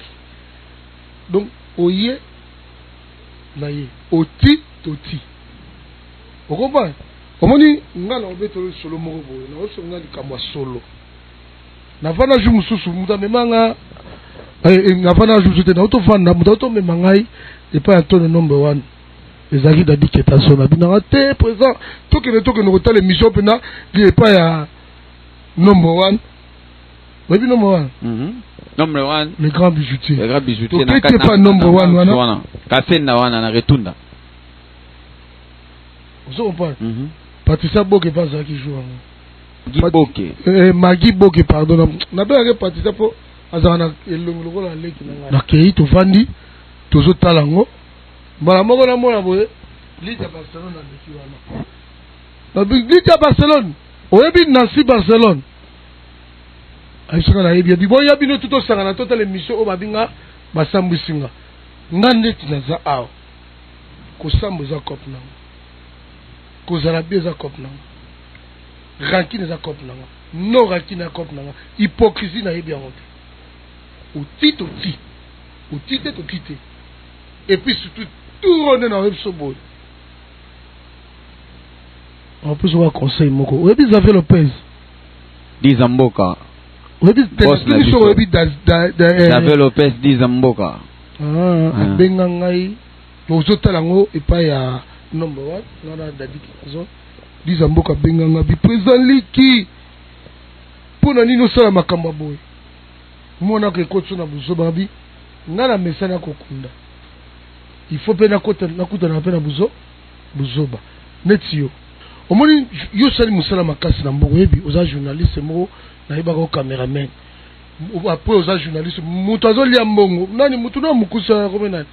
S1: Donc oye na ye oti toti, okomprendre. Omoni nga na obetelo lisolo moko boye, naosonga likambo ya solo. Navanda jour mosusu, moto amema nga, navanda jour mosusu te, nautovanda, moto automema ngai epai ya Antone Nombe wana, ezalaki Dadi Ketaso. Na binanga te, président, tokende, tokende kotala émission mpena epai ya Nombe wana. Oyebi number one?
S3: Number one.
S1: Le grand bijoutier.
S3: Le grand bijoutier.
S1: Tokei te pa number one wana.
S3: Kasenda wana na retunda.
S1: Ozo comprendre? Patricia Boke mpe azalaki jour yango.
S3: Magi Boke.
S1: Magi Boke, pardon. Nabengaki Patricia mpo azalaka na elongi lokola aleki na ngai. Nakei, tovandi, tozotala yango. Mbala moko namona boye Lidia Barcelone aleki wana. Lidia Barcelone, oyebi Nancy Barcelone? Ayebisaka nayebi yebi boya bino tu tosangana totala émission oyo babinga basambwisi nga. Nga ndeti naza awa. Kosamba eza cope nango. Kozala bien eza cope nango. Rancune eza cope nango. No rancune ya cope nango. Hypocrisie nayebi yango te. Oti toti. Oti te toti te. Et puis surtout tout nde na oyebi so boye. En plus oka conseil moko. Oyebi Xavier Lopez.
S3: Diza mboka.
S1: Oyebi
S3: Boss na biso.
S1: Oyebi
S3: Xavier Lopez Diza mboka.
S1: Ah, abenga ngai ozotala yango epai ya number one nga na Dadi Kimazo. Diza mboka abenga ngai bi président Liki. Mpo na nini osala makambo ya boye? Mwana ko ekoti na buzoba bi nga na mesana kokunda. Il faut pe nakota nakutana pe na buzoba. Neti yo. Omoni yo osali mosala makasi na mboka, oyebi oza journaliste moko nayebaka o cameraman. Après oza journaliste, moto azolia mbongo. Nani moto na mokusa komi nani?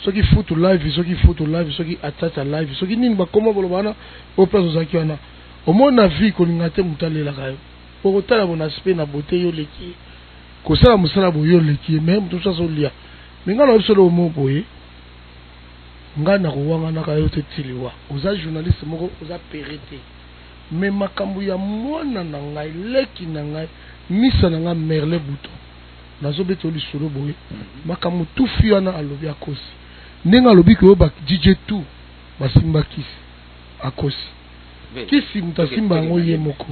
S1: Soki futu live, soki futu live, soki atata live, soki nini bakoma boloba wana o place ozalaki wana. Omoni na vie kolinga te moto alelaka yo. Okotala bona aspect na beauté yo leki. Kosala mosala boye yo leki, mais moto mosusu azolia. Mais nga na biso lo mo boye. Nga na kowanganaka yo te tiliwa. Oza journaliste moko oza pere te. Mais makambo ya mwana na ngai, leki na ngai, misa na ngai Merle Bouton. Nazobeta yo lisolo boye. Makambo tufi wana alobi akosi. Ndenge alobi ke oyo ba DJ tout basimba kisi akosi. Kisi moto asimba yango ye moko.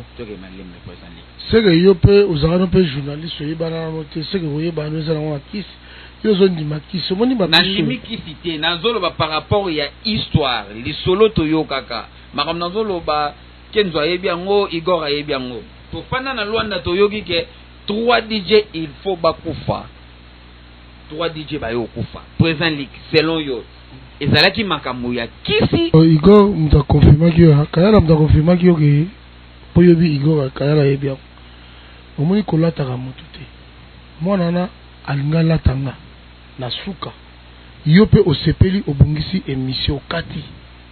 S1: Seke yo pe ozalaka no pe journaliste oyebana nano te, seke koyebana no eza nango na kisi. Yo ozondima kisi, omoni ba biso.
S3: Nandimi kisi te, nazoloba par rapport ya histoire, lisolo toyokaka. Makambo nazoloba Kenzo ayebi yango, Igor ayebi yango. Tofanda na Luanda toyoki ke 3 DJ il faut bakufa. 3 DJ bayo kufa. Présent leak selon yo. Ezalaki makambo ya kisi.
S1: Igor moto akonfirmaki yo, Kayala moto akonfirmaki yo ke po yobi Igor Kayala ayebi yango. Omoni kolataka moto te. Mwana wana alinga alata nga na suka. Yo pe osepeli obongisi émission okati.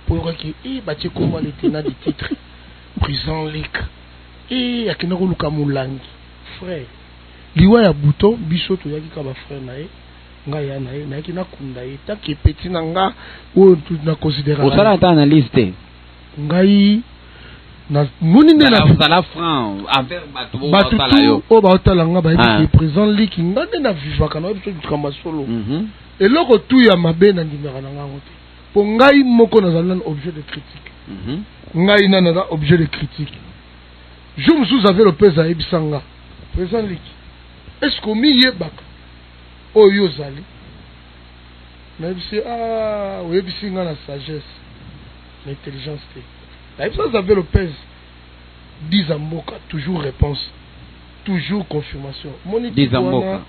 S1: Po oyokaki batie kombo le tenant du titre prison leak. Akenda koluka molangi. Frère, liwa ya Bouton biso toyaki ka ba frère na ye. Nga ya na ye, nayaki nakunda ye tant que petit na nga oyo na considérera.
S3: Osala ata analyse te.
S1: Ngai na moni nde na
S3: zala franc envers bato oyo
S1: bato
S3: baotala yo.
S1: oyo baotala nga bayebi
S3: Ah.
S1: ke président Liki nga nde na vivaka na biso likambo ya solo. Eloko tu ya mabe na ndimaka na ngango te. Po ngai moko nazali nanu objet de critique. Ngai nanu naza objet de critique. Jour mosusu Xavier Lopez ayebisa nga, président Liki, est-ce que omiyebaka oyo yo ozali? Nayebisi, ah, oyebisi nga na sagesse, na intelligence te. Nayebisa Xavier Lopez, 10 mboka, toujours réponse, toujours confirmation. Moni
S3: 10
S1: tipo wana,
S3: mboka.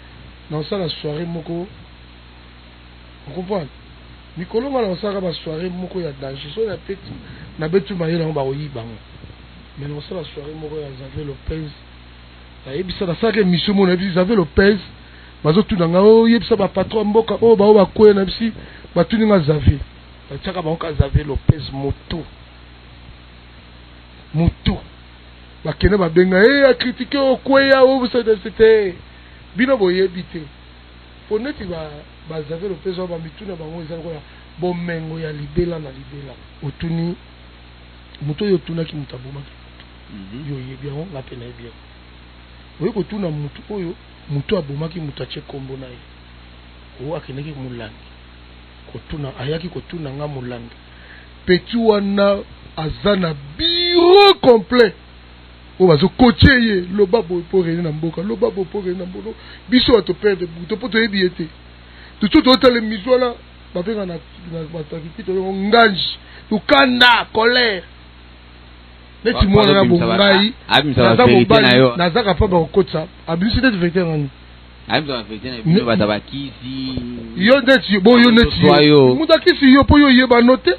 S1: na osala soirée moko, on comprend? Mikolo nga na osalaka ba soirée moko ya danger. So na peti, na betu mayele yango bakoyiba yango. Mais na osala soirée moko ya Xavier Lopez. Nayebisa, nasalaka émission moko, nayebisi Xavier Lopez, bazotuna nga, oh, yebisa ba patron mboka, oh, bao bakwea, nayebisi, batuni nga Xavier. Batiaka bango ka Xavier Lopez motu. Motu. Bakende babenga, eh, a critiquer, oh, kweya, oh, c'était. Bino boyebi te. Po neti ba Xavier Lopez oyo ba mituna bango eza lokola bomengo ya libela na libela. Otuni moto oyo otunaki moto abomaki moto. Yo oyebi yango, nga pe nayebi yango. Oye kotuna moto oyo moto abomaki moto atie kombo na ye. Oyo akendaki molangi kotuna, ayaki kotuna nga molangi. Petit wana aza na bureau complet. Oyo bazo coacher ye, loba boye po rene na mboka, loba boye po rene na mboka. Biso bato perdre buto po toyebi ye te. Tutu totala émission wana, babenga na bato ya kikito, babenga nganji, lukanda, colère. Neti mwana na bongai, naza mobali, naza capable ya kokotisa. Abimisi neti vérité ngani. Yo neti bo yo neti yo. Mutu akisi yo po yo yeba no te.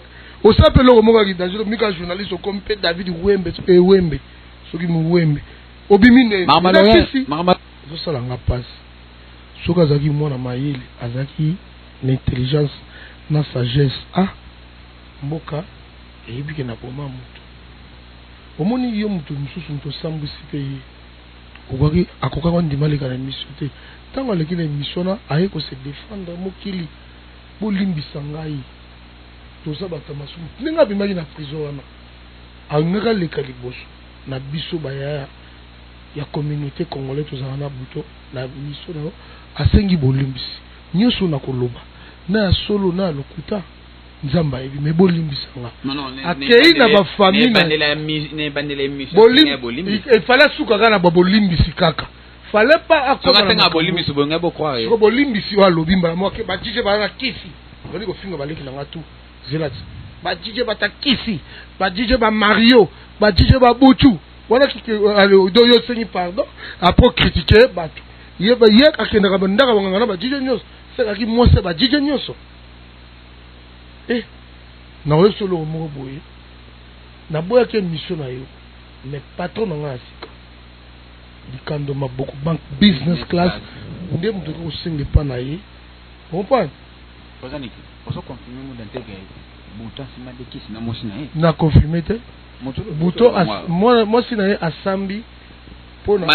S1: Osala mpe eloko moko ya kidanger, mika journaliste okomi mpe David Wembe ewembe. Soki muwembe. Obimi ne. Kisi. Ezosala nga pasi. Soki azalaki mwana mayele, azalaki na intelligence na sagesse. Ah mboka eyebi ke na boma mutu. Omoni yo mutu mosusu mutu osambwisi mpe ye. Okokaki akokaki ondima aleka na emission te. Tango aleki na emission wana aye ko se defendre mokili bolimbisa ngai toza bato ya masumu. Ndenge abimaki na prison wana alingaki aleka liboso na biso ba yaya ya communaute congolais tozalaka na buto na mission na yo asengi bolimbisi. Nioso nakoloba na ya solo na ya lokuta Nzambe ayebi mais bolimbisa nga. Akeyi na ba famille na il fallait asuka kaka na ba bolimbisi kaka. Fallait pas akoma na
S3: bolimbisi bonga bo croire.
S1: Siko bolimbisi oyo alobi mbala moko ke ba DJ baza na kisi. Boni kofinga baleki na nga tout. Zela ti. Ba DJ bata kisi, ba DJ ba Mario, ba DJ ba Buchu. Wana kike do yo sengi pardon après critiquer bato. Ye ye akendaka ba ndaka banganga na ba DJ nyonso. Sekaki mwasi ya ba DJ nyonso. Eh nakoyebisa eloko moko boye naboyaki emission na yo mais patron na ngai ya sika likando maboko bank business class nde moto okoki kosenga epa na ye comprendre na confirme te buto mwasi na ye asambi mpo
S3: na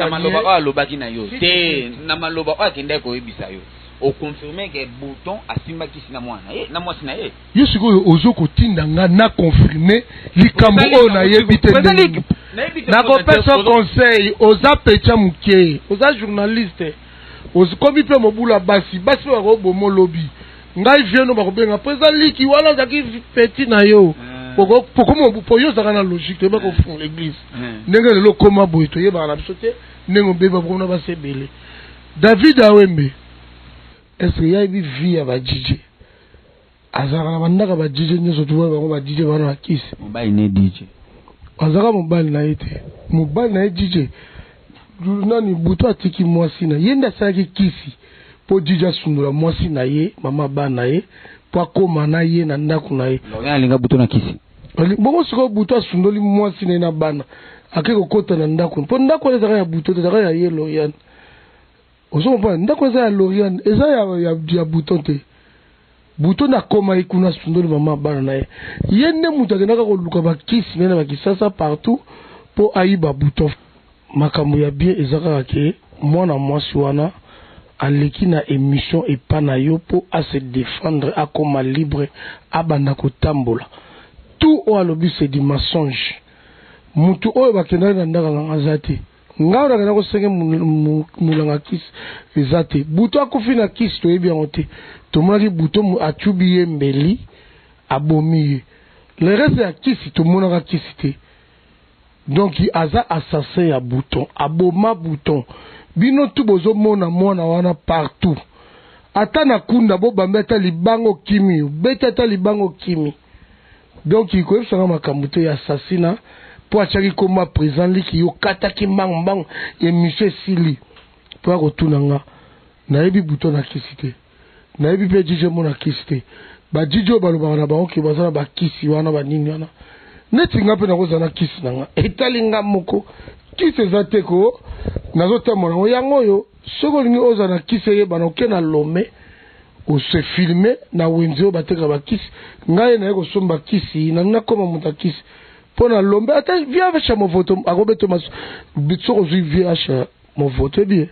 S3: maloba oyo alobaki na yo te na maloba oyo akendaki koyebisa yo O confirmer que Bouton asimba kisi na mwana na ye, na mwasi na ye.
S1: Yo sikoyo ozo kotinda nga na confirmer likambo oyo nayebi te ndenge nakopesa conseil oza pecha muke oza journaliste okomi mpe mobula basi basi mpe bakoboma olobi ngai vieux no bakobenga mpo eza liki wana ozalaki petit na yo po yo ozalaka na logique toyeba kofungola eglise ndenge lelo okoma boye toyebaka na biso te ndenge obeba bokomona basi ebele David Awembe est ce que ye ayebi vie ya ba DJ? Azalaka na bandaka ba DJ nyoso tu bango ba DJ bana na kisi.
S3: Mobali ne DJ.
S1: Azalaka mobali na ye te. Mobali na ye DJ. Nani butu atiki mwasi na ye nde asalaki kisi po DJ asundola mwasi na ye mama bana na ye po akoma na ye na ndako na ye.
S3: Lorian alinga butu na kisi.
S1: Bongo sikoyo butu asundoli mwasi na ye na bana ake kokota na ndako po ndako wana ezalaka ya butu te ezalaka ya ye Lorian. Ozo comprendre? Ndako eza ya Loriane, eza ya, ya, ya Bouton te. Bouton nde akomaki kuna asundoli mama bana na ye. Ye nde moto akendaka koluka bakisi na ye na bakisasa partout mpo ayiba Bouton. Makambo ya bien eza kaka ke mwana mwasi wana aleki na emission epa na yo mpo a se defendre akoma libre abanda kotambola. Tout oyo alobi c'est du mensonge. Mutu oyo bakendaki na ndaka na nga aza te. Nga oyo nakenda kosenge mulanga kisi eza te. Butu akufi na kisi toyebi yango te. Tomonaki butu acubi ye mbeli abomi ye. Le reste ya kisi tomonaka kisi te. Donc aza assassin ya bouton. Aboma bouton. Bino tout bozo mona mwana wana partout. Ata na kunda bo bambi ata libanga okimi, obeti ata libanga okimi. Donc koyebisa nga makambo te ya assassinat po atiaki kombo ya president liki yo okataki mbangu mbangu emission esili po ya kotuna nga nayebi bouton na kisi te nayebi pe DJ mona kisi te ba DJ oyo balobaka na bango ke baza na bakisi wana banini wana neti nga mpe nakozala na kisi na nga etali nga moko kisi eza te ko nazotambola yango yango oyo soki olingi ozala na kisi eyebana oke na lome O se filmer na wenze oyo batekaka ba kisi ngai naye kosomba kisi nalingi nakoma moto ya kisi mpo na lombe ata vh ya movoto akobeta maso soki ozwi vh ya movoto ebi ye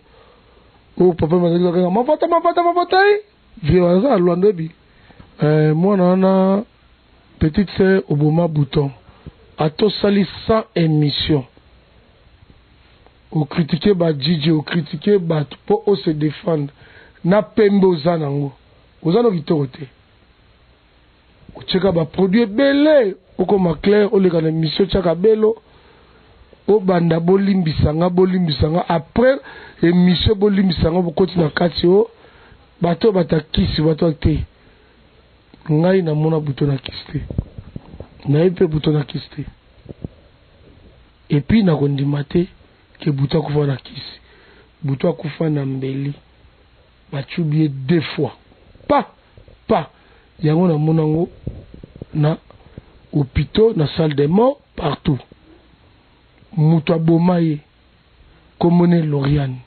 S1: oyo papa mazalaki bakanga movoto movoto movoto ye vie wana aza na lwando ebi eh, mwana wana petite sœur oboma bouton ata osali 100 émission O critiquer ba DJ, o critiquer batu po o se defendre na pembe oza nango. Oza no kitoko te. Otieka ba produits ebele okoma clair oleka na emission otiaka belo obanda bolimbisa nga bolimbisa nga après emission bolimbisa nga bokoti na kati o bato oyo bata kisi bato te ngai namona buto na kisi te nayebi mpe buto na kisi te. Et puis nakondima te ke butu akufa na kisi. Butu akufa na mbeli. Batshubi ye deux fois. Pa! Pa! Yango namona yango na hopitaux, na salle des morts, partout. Mutu aboma ye kombo ne Lauriane.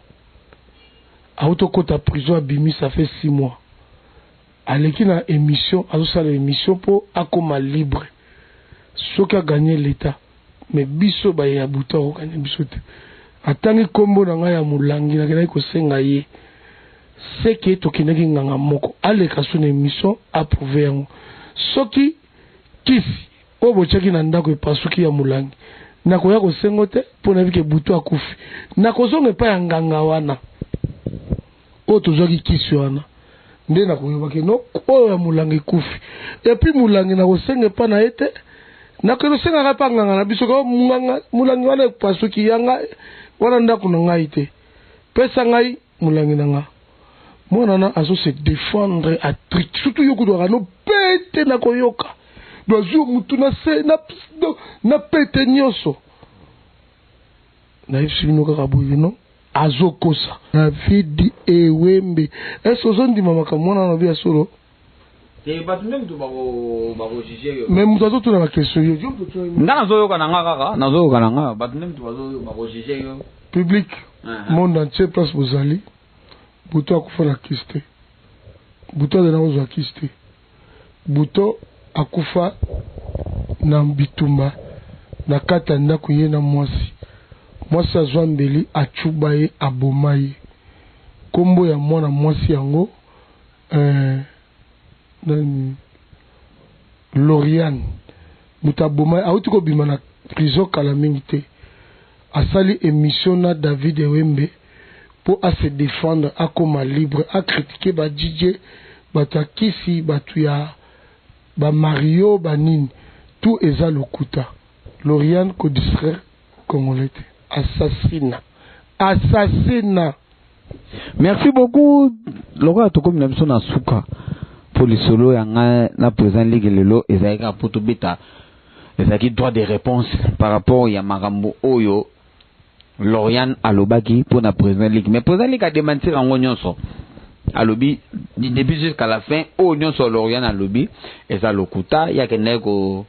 S1: Awuti okota prison abimi ça fait 6 mois. Aleki na emission azosala emission po akoma libre. Soki a gagner l'etat mais biso baye ya butu ako gagner biso te. Atangi kombo na ngai ya mulangi nakendaki kosenga ye ce que tokendaki nganga moko aleka su na emission a prouver yango. Soki kisi oyo botiaki na ndako epasuki ya mulangi nakoya kosengo te po nayebi ke butu akufi. Nakozonga epai ya nganga wana oyo tozwaki kisi wana nde nakoyoba ke no oyo ya molangi ekufi. Et puis molangi nakosenga epai na ye te, nakende osengaka epai nganga na biso ke nganga molangi wana epasuki ya ngai wana ndako na ngai te, pesa ngai molangi na nga. Mwana wana azo se defendre a trick surtout yo kutu aka no pete na koyoka do azwi mutu na se na, na pete nyonso. Nayebisi bino kaka boye no azokosa. David Ewembe est ce ozo ndima makambo wana alobi ya solo?
S3: Te bato nde moto bako bako juger yo.
S1: Mais moto azotuna ba question yo. Yo moto otuna.
S3: Nga nazoyoka na nga kaka, nazoyoka na nga bato nde moto bazo bako juger yo.
S1: Public monde entier place bozali buto akufa na kisi te. Buto azali kozwa kisi te. Buto akufa na bitumba na kati ya ndako ye na mwasi. Mwasi azwa mbeli atshuba ye aboma ye. Kombo ya mwana mwasi yango eh, nani Lauriane moto aboma ye awuti kobima na prison kala mingi te. Asali emission na David Ewembe po a se defendre akoma libre a critiquer ba DJ batu ya kisi batu ya ba Mario ba nini tout eza lokuta. Lauriane ko distraire congolais te assassina assassina.
S3: Merci beaucoup lokola tokomi na biso na suka mpo lisolo ya ngai na president ligue lelo ezalaki kaka mpo tobeta ezalaki droit de réponse par rapport ya makambo oyo Lauriane alobaki mpo na president ligue mais president ligue adementir yango nyonso alobi du début jusqu'à la fin oyo nyonso Lauriane alobi eza lokuta ye akendaki ko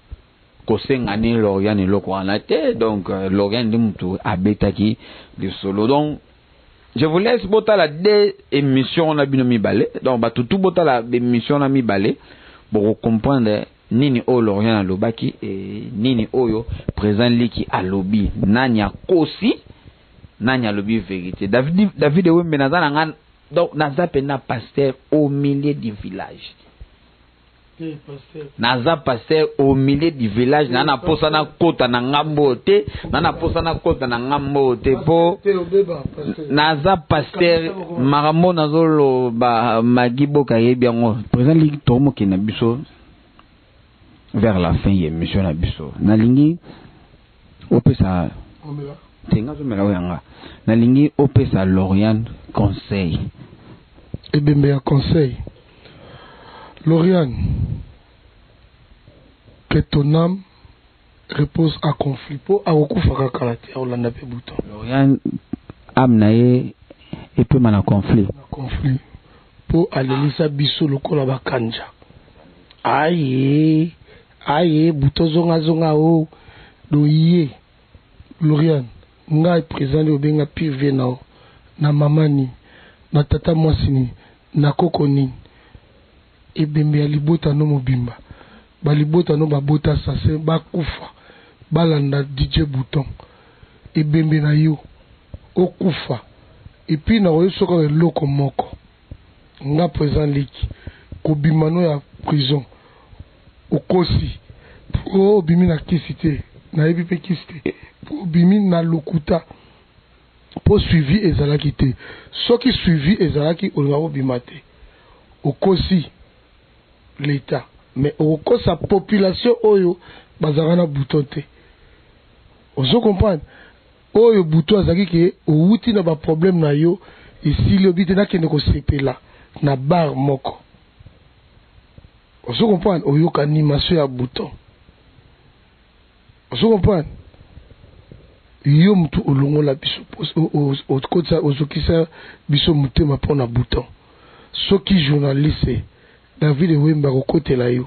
S3: kosenga ni Lauriane eloko wana te donc euh, Lauriane nde mutu abetaki lisolo donc je vous laisse botala deux émissions na bino mibale donc bato tout botala émission na mibale boko comprendre nini oyo Lauriane alobaki e nini oyo président Liki alobi nani akosi nani alobi vérité David David Ewembe naza na nga donc naza pena pasteur au milieu du village Naza pasteur au milieu du village na na posa na kota na ngambo oyo te na na posa na kota na ngambo oyo te po naza pasteur makambo nazoloba magi boka ayebi yango président ligue tokomokende na biso vers la fin ya émission na biso nalingi opesa te nga azomela oyo yanga nalingi opesa Lauriane conseil
S1: ebembe ya conseil Lauriane que ton ame repose à conflit po akokufa kaka kala te akolanda pe bouton.
S3: Lauriane ame na ye epema na conflit.
S1: Na conflit po alelisa biso lokola ba kanja aye aye bouton zonga zonga o do ye Lauriane ngai president nde obenga pire vie na yo na mama nini na tata mwasi nini Na koko nini? Ebembe ya libota no mobimba ba libota no babota assassin bakufa balanda DJ bouton ebembe na yo okufa epuis nakoyebisa yo kaka eloko moko nga president liki kobima no ya prison okosi po obimi na kisi te nayebi pe kisi te po obimi na lokuta Po suivi ezalaki te. Soki suivi ezalaki olingaka obima te. Okosi l'etat mais okokosa population oyo bazalaka na bouton te. Ozo comprendre? Oyo bouton azalaki ke owuti na ba problème na yo esili obi te nakende kosepela na bar moko. Ozo comprendre? Oyoka animation ya bouton. Ozo comprendre? Yo mutu olongola biso okotisa ozokisa biso motema mpo na bouton. Soki journaliste David Ewembe akokotela yo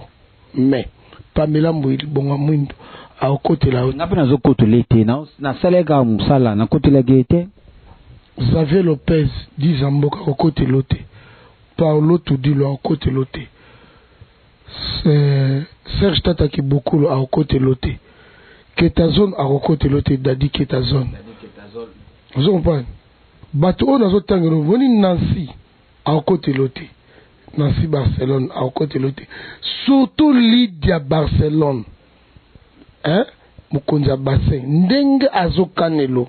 S1: mais Pamela Mbuyi libonga mwindu akokotela yo.
S3: Nga mpe nazokotola ye te, nasalaki kaka mosala, nakotelaki ye te.
S1: Xavier Lopez Diza Mboka akokotela yo te, Paolo Tudilo akokotela yo te, Serge Tata Kibokolo akokotela yo te, Ketazone akokotela yo te, Daddy Ketazone. Ozo comprendre? Bato oyo nazotangela omoni Nancy akokotela yo te, Nancy Barcelone akokotela yo te, surtout Lydia Barcelone hein, mokonzi ya bassin ndenge azokanelo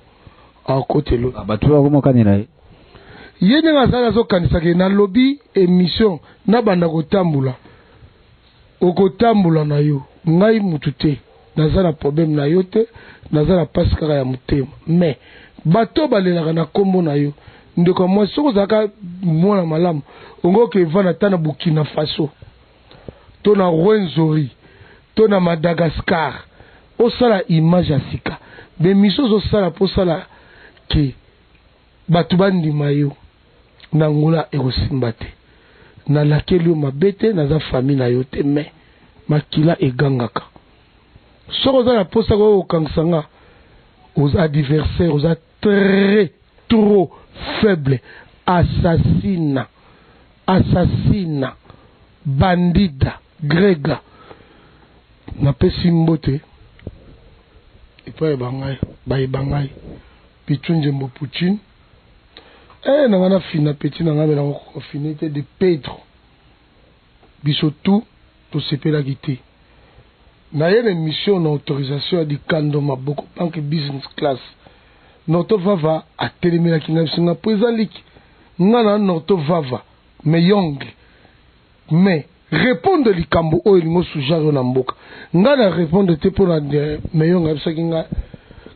S1: akokotela yo.
S3: Bato oyo akomokanela ye
S1: ye ndenge azali azokanisaka ye nalobi émission nabanda kotambola okotambola na yo ngai mutu te naza na problème na yo te naza na mpasi kaka ya motema mais bato balelaka na nkombo na yo ndeko ya mwasi soki ozalaka mwana malamu ongoki evanda ata na Burkina Faso to na Rwenzori to na Madagascar osala image ya sika bemission ozosala mpo osala ke bato bandima yo na Angola ekosimba te. Nalakeli yo mabe te, naza famille na yo te mais makila egangaka. Soki oza na posa koya kokangisa nga, oza adversaire, oza très trop faible, assassina, assassina, bandida, grega. Napesi mbote epai ya bangai, baye bangai, Pichu Nzembo Poutine. Eh na nga na fina petit na nga me nako kofine te de Pedro. Biso tout tosepelaki te. Na ye na émission na autorisation ya Dikando Maboko banque business class. Norto Vava atelemelaki nga biso nga président liki. Nga na Norto Vava mais yongle. Mais répondre likambo oyo elingo sujare yo na mboka. Nga na répondre te mpo na meyonga ayebisaki nga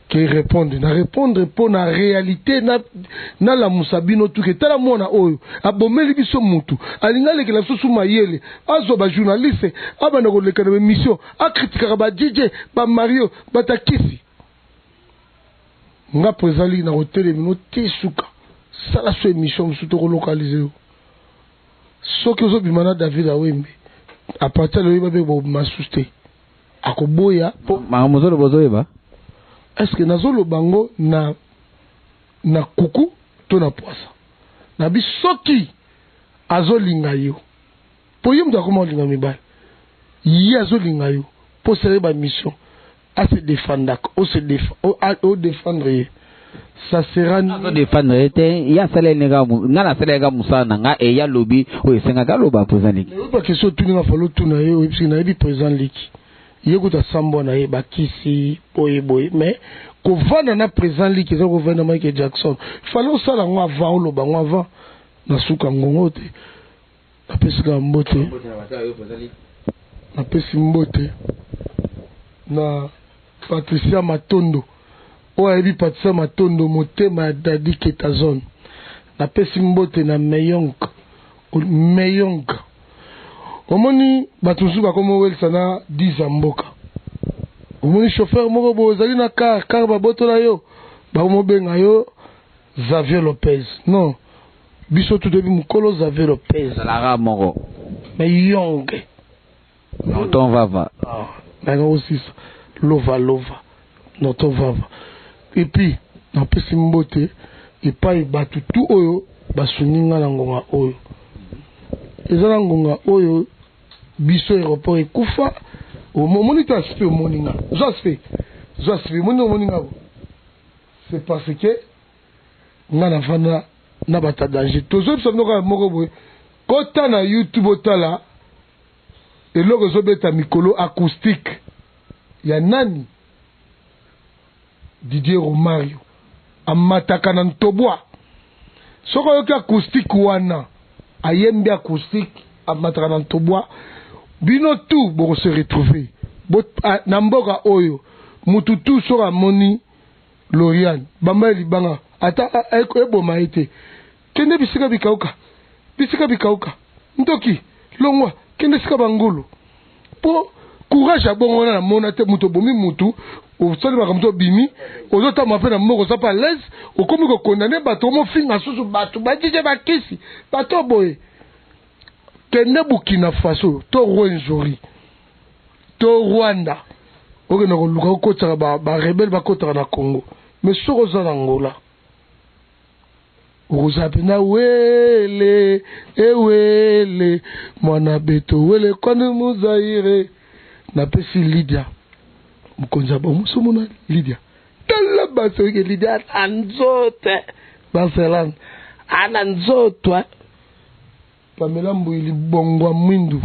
S1: ke répondre na répondre mpo na réalité nalamusa bino tuke tala mwana oyo abomeli biso mutu alingi alekela biso su mayele azwa bajournaliste abanda koleka na baémission akritikaka ba DJ ba Mario batakisi nga mpo ezali na kotelemi no te suka sala so émission mosusu tokolokalize yo soki ozobima na David Awembe à partir ya loyeba mpe bobima susu te akoboya
S3: po makambo ozoloba ozoyeba
S1: est ce que nazoloba ngo na na kuku to na pwasa nabi soki azolinga yo po ye moto akoma kolinga mibali ye azolinga yo mpo sere bamission ase defendaka odefendre ye ça sera
S3: azodefendre ye te ye asaleli ne kaka nga nasaleli kaka mosala na nga e ye alobi oyo esengaki aloba président liki
S1: oyebi bakestion otuni nga falo otuna ye oyebisiki nayebi président liki ye kuta sambwa na ye bakisi boye boye mais kovanda na président liki eza kovanda Michael Jackson fale osala yango avant oloba yango avant na suka ngongo te napesi kaka mbote napesi mbote na Patricia Matondo oyo ayebi Patricia Matondo motema ya Dadi Ketazone napesi mbote na Meyong Meyong omoni bato mosusu bakoma owelisa na 10 ya mboka omoni chauffeur moko boye ozali na car car babotola yo bakomobenga yo Xavier Lopez non biso tu toyebi mokolo Xavier Lopez
S3: ezalaka moko
S1: Meyong
S3: Nonton Vava
S1: nanga osisa lova lova Nonton Vava et puis napesi mbote epai bato tu oyo basungi nga na ngonga oyo eza na ngonga oyo biso aéroport ekufa omoni te aspect omoni nga zwa aspect zwa aspect omoni omoni nga c'est parce que nga navanda na bato ya danger tozoyebisa bino kaka moko boye kota na YouTube otala eloko ezobeta mikolo acoustique ya nani Didier Romario amataka na ntobwa soki oyoki acoustique wana ayembi acoustique amataka na ntobwa bino tu bokose retrouver na mboka oyo mutu tu soki amoni Loriane bamba ye libanga ata eboma ye te kende bisika bikauka bisika bikauka ndoki longwa kende esika bangulu po courage ya bongo wana namona te moto obomi mutu. Osali makambo to obimi, ozotamba mpe na mboka, oza mpe à l'aise, okomi kokondane bato, omofinga susu bato badije bakisi bato boye. Kende Burkina Faso to Rwenzori to Rwanda, okende koluka okotaka barebelles bakotaka na Congo. Mais soki oza na Angola, okozala mpenza wele ewele mwana beto wele kwani muzaire. Napesi Lydia, mokonzi ya bomoso, mona Lydia, tala basoki Lydia ana nzoto, Barcelone ana nzoto. Pamela Mbouili Bongwa Mwindu,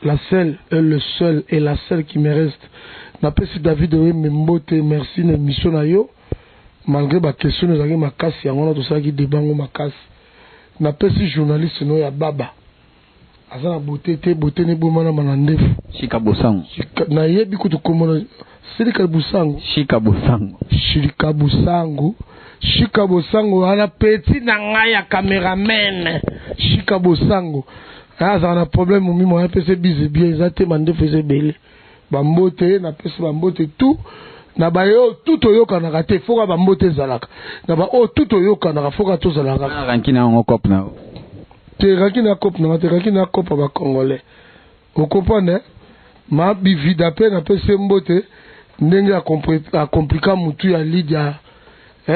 S1: la seule et le seul et la seule qui me reste. Napesi David Oyembe mbote, merci na émission na yo, malgré baquestion ezalaki makasi. Yango wana tosalaki débat ngo makasi. Napesi journaliste no ya baba, aza na bote te, bote nebomanama na ndefu.
S3: Shika Bosango.
S1: Nayebi kutu komona Silika Busango.
S3: Shika Bosango.
S1: Shika Busango, Shika Bosango wana petit na ngai ya cameraman. Shika Bosango azala na problème momimo, apesi bise bien, eza te mandefu eza ebele. Bambote, napesi bambote tout na bayo tout toyokanaka te, foka bambote ezalaka na baoyo tout toyokanaka, foka tozalaka.
S3: Ranki na yango cope na yo.
S1: Te, raki na cope nanga te, raki na cope ya bacongolais, ocomprendre. Ma bivida mpe napesi ye mbote ndenge akomplika mutu ya Lidia,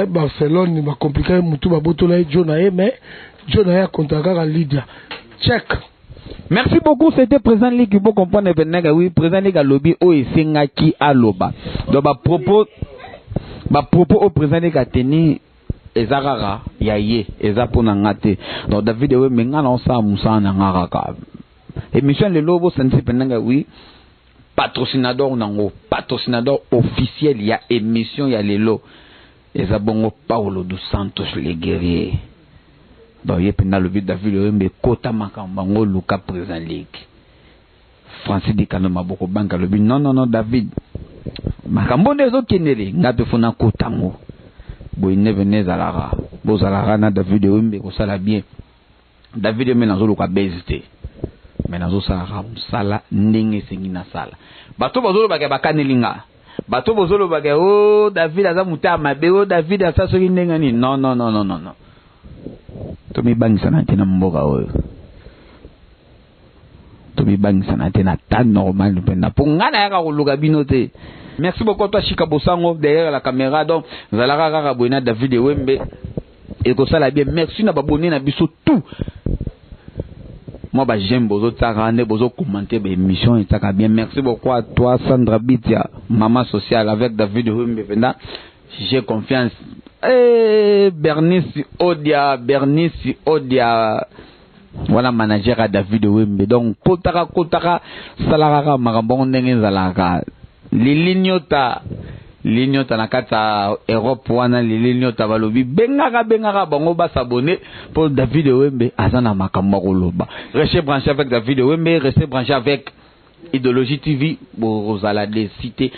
S1: Barcelone bakomplika ye mutu, babotola ye jo na ye, mais jo na ye akontaka kaka Lidia check.
S3: Merci beaucoup, c'était président Ligue. Bon comprendre maintenant, oui, président Ligue alobi oyo esengaki aloba. Donc ba propos au président Ligue ateni eza kaka ya ye, eza mpona nga te. Donc David oyo me nga na osala mosala na nga kaka. Émission lelo bosandisi mpenza, oui, patrocinador nango, patrocinador officiel ya émission ya lelo eza bongo Paulo dos Santos le guerrier. Donc ye mpenza alobi: "David Oyembe, ekota makambo yango, luka président Ligue." Francis Dikando Maboko Banke alobi: "Non, non, non, David, makambo nde ezokendele nga mpe fo nakota ngo boye." Nde pene ezalaka, bozalaka na David Oyembe kosala bien. David Oyembe nazoluka base te, me nazosalaka mosala ndenge esengi nasala. Bato bazolobaka bakaneli nga, bato bozolobaka: "O David aza moto ya mabe, o David asa soki ndenge nini." Non, non, non, non, non, non, tomibangisana te na mboka oyo, tomibangisana te na temps normal mpenza, mpo ngai nayaka koluka bino te. Merci beaucoup toi Chika Bosango derrière la caméra. Donc zalaka kaka boye na David Ewembe, ekosala bien. Merci na babone na biso tout, mwa baj'aime bozotaka nde bozocommenter baémission, etaka bien. Merci beaucoup à toi Sandra Bitia, mama sociale avec David Ewembe mpenza, j'ai confiance. Bernice Odia, Bernice Odia wana manager ya David Wembe. Donc kotaka kotaka, salaka kaka makambo yango ndenge ezalaka. Lili Nyota, Lili Nyota na kati ya Europe wana, Lili Nyota balobi bengaka bengaka bango basabone mpo David Wembe aza na makambo ya koloba. Restez branché avec David Wembe, restez branché avec Idéologie TV, bozala décité.